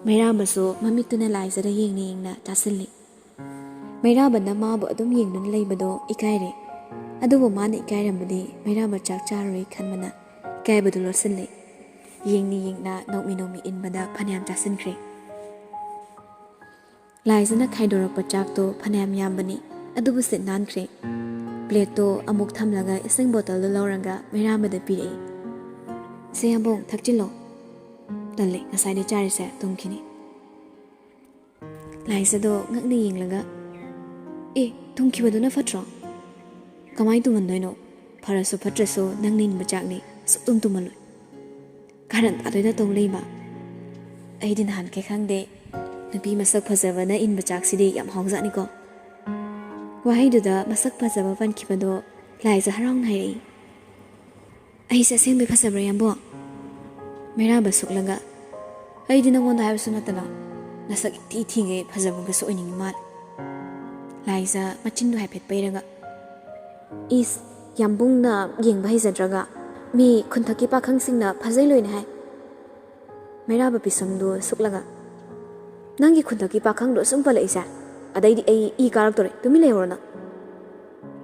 ꯃꯩꯔꯥꯝꯕꯁꯨ ꯃꯃꯤꯠꯇꯨꯅ ꯂꯥꯏꯖꯗ ꯌꯦꯡꯅ ꯌꯦꯡꯅ ꯆꯥꯁꯤꯜꯂꯤ꯫ ꯃꯩꯔꯥꯝꯕꯅ ꯃꯥꯕꯨ ꯑꯗꯨꯝ ꯌꯦꯡꯗꯨꯅ ꯂꯩꯕꯗꯣ ꯏꯀꯥꯏꯔꯦ꯫ ꯑꯗꯨꯕꯨ ꯃꯥꯅ ꯏꯀꯥꯏꯔꯝꯕꯗꯤ ꯃꯩꯔꯥꯝꯕ ꯆꯥꯛ ꯆꯥꯔꯔꯣꯏ ꯈꯟꯕꯅ ꯏꯀꯥꯏꯕꯗꯨ ꯂꯣꯠꯁꯤꯜꯂꯤ꯫ ꯌꯦꯡꯅ ꯌꯦꯡꯅ ꯅꯣꯛꯃꯤ ꯅꯣꯛꯃꯤ ꯏꯟꯕꯗ ꯐꯅꯌꯥꯝ ꯆꯥꯁꯤꯟꯈ꯭ꯔꯦ꯫ ꯂꯥꯏꯖꯅ ꯈꯥꯏꯗꯣꯔꯛꯄ ꯆꯥꯛꯇꯣ ꯐꯅꯌꯥꯝ ꯌꯥꯝꯕꯅꯤ, ꯑꯗꯨꯕꯨ ꯁꯤꯠ ꯅꯥꯟꯈ꯭ꯔꯦ꯫ ꯄ꯭ꯂꯦꯠꯇꯣ ꯑꯃꯨꯛ ꯊꯝꯂꯒ ꯏꯁꯤꯡ ꯕꯣꯇꯜꯗꯣ ꯂꯧꯔꯒ ꯃꯩꯔꯥꯝꯕꯗ ꯄꯤꯔꯛꯏ꯫ "ꯁꯦ ꯌꯥꯝꯕꯨꯡ, ꯊꯛꯆꯤꯜꯂꯣ"꯫ "ꯇꯜꯂꯦ, ꯉꯁꯥꯏꯗꯩ ꯆꯥꯔꯤꯁꯦ ꯇꯨꯝꯈꯤꯅꯤ"꯫ ꯂꯥꯏꯖꯗꯣ ꯉꯛꯅ ꯌꯦꯡꯂꯒ, "ꯑꯦ, ꯇꯨꯝꯈꯤꯕꯗꯨꯅ ꯐꯠꯇ꯭ꯔꯣ? ꯀꯃꯥꯏ ꯇꯨꯝꯍꯟꯗꯣꯏꯅꯣ? ꯐꯔꯁꯨ ꯐꯠꯇ꯭ꯔꯁꯨ ꯅꯪꯅ ꯏꯟꯕ ꯆꯥꯛꯅꯤ, ꯁꯨꯛꯇꯨꯝ ꯇꯨꯝꯍꯜꯂꯣꯏ"꯫ ꯀꯥꯔꯟ ꯇꯥꯗꯣꯏꯗ ꯇꯧ ꯂꯩꯕ꯫ ꯑꯩꯗꯤ ꯅꯍꯥꯟꯈꯩ ꯈꯪꯗꯦ, ꯅꯨꯄꯤ ꯃꯁꯛ ꯐꯖꯕꯅ ꯏꯟꯕ ꯆꯥꯛꯁꯤꯗꯤ ꯌꯥꯝ ꯍꯥꯎꯖꯥꯠꯅꯤꯀꯣ꯫ ꯋꯥꯍꯩꯗꯨꯗ ꯃꯁꯛ ꯐꯖꯕ ꯄꯟꯈꯤꯕꯗꯣ ꯂꯥꯏꯖ ꯍꯔꯥꯎꯅ ꯍꯥꯏꯔꯛꯏ꯫ "ꯑꯩꯁꯦ ꯑꯁꯦꯡꯕꯩ ꯐꯖꯕ꯭ꯔꯥ, ꯌꯥꯝꯕꯣ?" ꯃꯩꯔꯥꯕ ꯁꯨꯛꯂꯒ, "ꯑꯩꯗꯤ ꯅꯉꯣꯟꯗ ꯍꯥꯏꯕꯁꯨ ꯅꯠꯇꯅ ꯅꯁꯛ ꯏꯊꯤ ꯊꯤꯒꯩ ꯐꯖꯕꯒꯁꯨ ꯑꯣꯏꯅꯤꯡꯉꯤ ꯃꯥꯜꯂꯦ"꯫ ꯂꯥꯏꯖ ꯃꯆꯤꯟꯗꯣ ꯍꯥꯏꯐꯦꯠ ꯄꯩꯔꯒ, "ꯏꯁ, ꯌꯥꯝꯕꯨꯡꯅ ꯌꯦꯡꯕ ꯍꯩꯖꯗ꯭ꯔꯒ, "ꯃꯤ ꯈꯨꯟꯊꯛꯀꯤ ꯄꯥꯈꯪꯁꯤꯡꯅ ꯐꯖꯩ ꯂꯣꯏꯅ ꯍꯥꯏ꯫" ꯃꯩꯔꯥꯕ ꯄꯤꯁꯨꯝꯗꯨ ꯁꯨꯛꯂꯒ, "ꯅꯪꯒꯤ ꯈꯨꯟꯊꯛꯀꯤ ꯄꯥꯈꯪꯗꯣ ꯁꯨꯝ ꯄꯜꯂꯛꯏꯁꯦ, ꯑꯗꯩꯗꯤ ꯑꯩ ꯏ ꯀꯥꯔꯛꯇꯣꯔꯦ, ꯇꯨꯃꯤꯟ ꯂꯩꯍꯧꯔꯣ ꯅꯪ꯫"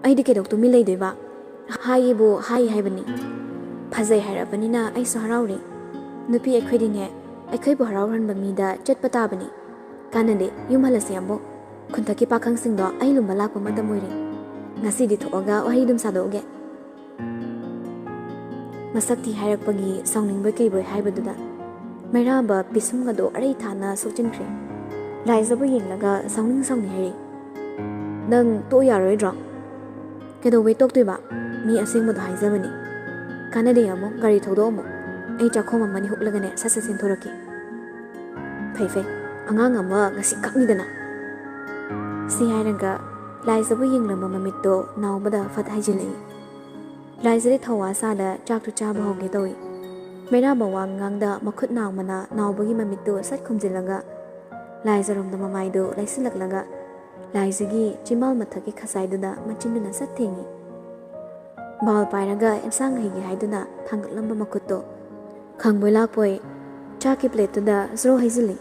"ꯑꯩꯗꯤ ꯀꯩꯗꯧ ꯇꯨꯃꯤꯟ ꯂꯩꯗꯣꯏꯕ? ꯍꯥꯏꯌꯦꯕꯨ ꯍꯥꯏ ꯍꯥꯏꯕꯅꯤ꯫ ꯐꯖꯩ ꯍꯥꯏꯔꯕꯅꯤꯅ ꯑꯩꯁꯨ ꯍꯔꯥꯎꯔꯦ꯫ ꯅꯨꯄꯤ ꯑꯩꯈꯣꯏꯗꯤꯅꯦ, ꯑꯩꯈꯣꯏꯕꯨ ꯍꯔꯥꯎꯍꯟꯕ ꯃꯤꯗ ꯆꯠꯄ ꯇꯥꯕꯅꯤ꯫ ꯀꯥꯟꯅꯗꯦ, ꯌꯨꯝ ꯍꯜꯂꯁꯤ ꯑꯃꯨꯛ꯫ ꯈꯨꯟꯊꯛꯀꯤ ꯄꯥꯈꯪꯁꯤꯡꯗꯣ ꯑꯩ ꯂꯨꯝꯕ ꯂꯥꯛꯄ ꯃꯇꯝ ꯑꯣꯏꯔꯦ꯫ ꯉꯁꯤꯗꯤ ꯊꯣꯛꯑꯒ ꯋꯥꯔꯤ ꯑꯗꯨꯝ ꯁꯥꯗꯣꯛꯎꯒꯦ꯫" ꯃꯁꯛ ꯊꯤ ꯍꯥꯏꯔꯛꯄꯒꯤ ꯁꯥꯎꯅꯤꯡꯕꯣꯏ ꯀꯩꯕꯣꯏ ꯍꯥꯏꯕꯗꯨꯗ ꯃꯩꯔꯥꯕ ꯄꯤꯁꯨꯝꯒꯗꯣ ꯑꯔꯩ ꯊꯥꯅ ꯁꯣꯛꯆꯤꯟꯈ꯭ꯔꯦ꯫ ꯂꯥꯏꯖꯕꯨ ꯌꯦꯡꯂꯒ ꯁꯥꯎꯅꯤꯡ ꯁꯥꯎꯅꯤꯡ ꯍꯥꯏꯔꯛꯏ, "ꯅꯪ ꯇꯣꯛꯎ ꯌꯥꯔꯣꯏꯗ꯭ꯔꯣ?" "ꯀꯩꯗꯧꯕꯩ ꯇꯣꯛꯇꯣꯏꯕ? ꯃꯤ ꯑꯁꯦꯡꯕꯗꯣ ꯍꯥꯏꯖꯕꯅꯤ꯫" "ꯀꯥꯟꯅꯗꯦ, ꯑꯃꯨꯛ ꯒꯥꯔꯤ ꯊꯧꯗꯣꯛꯑꯝꯃꯣ, ꯑꯩ ꯆꯥꯛꯈꯣꯝ ꯑꯃꯅꯤ ꯍꯨꯛꯂꯒꯅꯦ ꯁꯠ ꯁꯠ ꯆꯦꯟꯊꯣꯔꯛꯀꯦ꯫" "ꯐꯩ ꯐꯩ, ꯑꯉꯥꯡ ꯑꯃ ꯉꯁꯤ ꯀꯞꯅꯤꯗꯅ꯫" ꯁꯤ ꯍꯥꯏꯔꯒ ꯂꯥꯏꯖꯕꯨ ꯌꯦꯡꯂꯝꯕ ꯃꯃꯤꯠꯇꯣ ꯅꯥꯎꯕꯗ ꯐꯠ ꯍꯥꯏꯖꯤꯜꯂꯛꯏ꯫ ꯂꯥꯏꯖꯗꯤ ꯊꯧꯋꯥ ꯁꯥꯗ ꯆꯥꯛꯇꯨ ꯆꯥꯕ ꯍꯧꯒꯦ ꯇꯧꯏ꯫ ꯃꯩꯔꯥꯕ ꯋꯥ ꯉꯥꯡꯗ ꯃꯈꯨꯠ ꯅꯥꯎꯃꯅ ꯅꯥꯎꯕꯒꯤ ꯃꯃꯤꯠꯇꯨ ꯁꯠ ꯈꯨꯝꯖꯤꯜꯂꯒ ꯂꯥꯏꯖꯔꯣꯝꯗ ꯃꯃꯥꯏꯗꯨ ꯂꯩꯁꯤꯜꯂꯛꯂꯒ ꯂꯥꯏꯖꯒꯤ ꯆꯤꯝꯕꯥꯜ ꯃꯊꯛꯀꯤ ꯈꯖꯥꯏꯗꯨꯗ ꯃꯆꯤꯟꯗꯨꯅ ꯁꯠ ꯊꯦꯡꯉꯤ꯫ ꯕꯥꯎꯜ ꯄꯥꯏꯔꯒ ꯑꯦꯟꯁꯥꯡ ꯍꯩꯒꯦ ꯍꯥꯏꯗꯨꯅ ꯊꯥꯡꯒꯠꯂꯝꯕ ꯃꯈꯨꯠꯇꯣ ꯈꯪꯕꯣꯏ ꯂꯥꯛꯄꯣꯏ ꯆꯥꯛꯀꯤ ꯄ꯭ꯂꯦꯠꯇꯨꯗ ꯖ꯭ꯔꯣ ꯍꯩꯖꯤꯜꯂꯤ꯫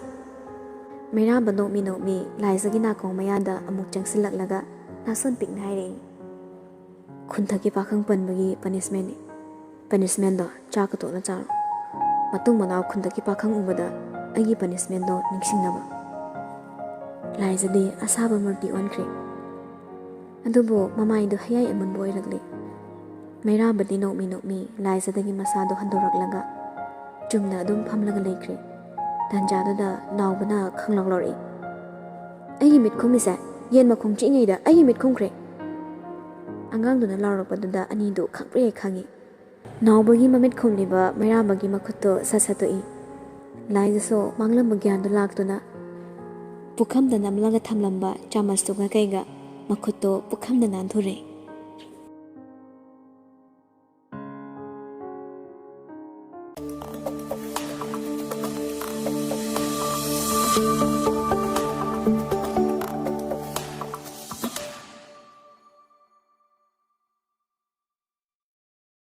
ꯃꯩꯔꯥꯕ ꯅꯣꯛꯃꯤ ꯅꯣꯛꯃꯤ ꯂꯥꯏꯖꯒꯤ ꯅꯥꯀꯣꯡ ꯃꯌꯥꯗ ꯑꯃꯨꯛ ꯆꯪꯁꯤꯜꯂꯛꯂꯒ ꯅꯥꯁꯣꯟ ꯄꯤꯛꯅ ꯍꯥꯏꯔꯛꯏ, "ꯈꯨꯟꯊꯛꯀꯤ ꯄꯥꯈꯪ ꯄꯟꯕꯒꯤ ꯄꯅꯤꯁꯃꯦꯟꯅꯤ꯫ ꯄꯅꯤꯁꯃꯦꯟꯗꯣ ꯆꯥꯛꯀ ꯇꯣꯠꯂ ꯆꯥꯔꯣ꯫ ꯃꯇꯨꯡ ꯃꯅꯥꯎ ꯈꯨꯟꯊꯛꯀꯤ ꯄꯥꯈꯪ ꯎꯕꯗ ꯑꯩꯒꯤ ꯄꯅꯤꯁꯃꯦꯟꯗꯣ ꯅꯤꯡꯁꯤꯡꯅꯕ꯫" ꯂꯥꯏꯖꯗꯤ ꯑꯁꯥꯕ ꯃꯨꯔꯇꯤ ꯑꯣꯟꯈ꯭ꯔꯦ꯫ ꯑꯗꯨꯕꯨ ꯃꯃꯥꯏꯗꯨ ꯍꯌꯥꯏ ꯑꯃꯨꯟꯕ ꯑꯣꯏꯔꯛꯂꯤ꯫ ꯃꯩꯔꯥꯕꯗꯤ ꯅꯣꯛꯃꯤ ꯅꯣꯛꯃꯤ ꯂꯥꯏꯖꯗꯒꯤ ꯃꯁꯥꯗꯨ ꯍꯟꯗꯣꯔꯛꯂꯒ ꯆꯨꯝꯅ ꯑꯗꯨꯝ ꯐꯝꯂꯒ ꯂꯩꯈ꯭ꯔꯦ꯫ ꯇꯥꯟꯖꯥꯗꯨꯗ ꯅꯥꯎꯕꯅ ꯈꯪꯂꯥꯎ ꯂꯥꯎꯔꯛꯏ, "ꯑꯩꯒꯤ ꯃꯤꯠ ꯈꯨꯝꯃꯤꯁꯦ! ꯌꯦꯟ ꯃꯈꯣꯡ ꯆꯤꯛꯏꯉꯩꯗ ꯑꯩꯒꯤ ꯃꯤꯠ ꯈꯨꯝꯈ꯭ꯔꯦ!" ꯑꯉꯥꯡꯗꯨꯅ ꯂꯥꯎꯔꯛꯄꯗꯨꯗ ꯑꯅꯤꯗꯨ ꯈꯪꯄ꯭ꯔꯦ ꯈꯪꯉꯤ꯫ ꯅꯥꯎꯕꯒꯤ ꯃꯃꯤꯠ ꯈꯨꯝꯂꯤꯕ ꯃꯩꯔꯥꯕꯒꯤ ꯃꯈꯨꯠꯇꯨ ꯁꯠ ꯁꯠ ꯇꯣꯛꯏ꯫ ꯂꯥꯏꯖꯁꯨ ꯃꯥꯡꯂꯝꯕ ꯒ꯭ꯌꯥꯟꯗꯨ ꯂꯥꯛꯇꯨꯅ ꯄꯨꯈꯝꯗ ꯅꯝꯂꯒ ꯊꯝꯂꯝꯕ ꯆꯥꯃꯁꯇꯨꯒ ꯀꯩꯒ ꯃꯈꯨꯠꯇꯣ ꯄꯨꯈꯝꯗ ꯅꯥꯟꯊꯨꯔꯦ꯫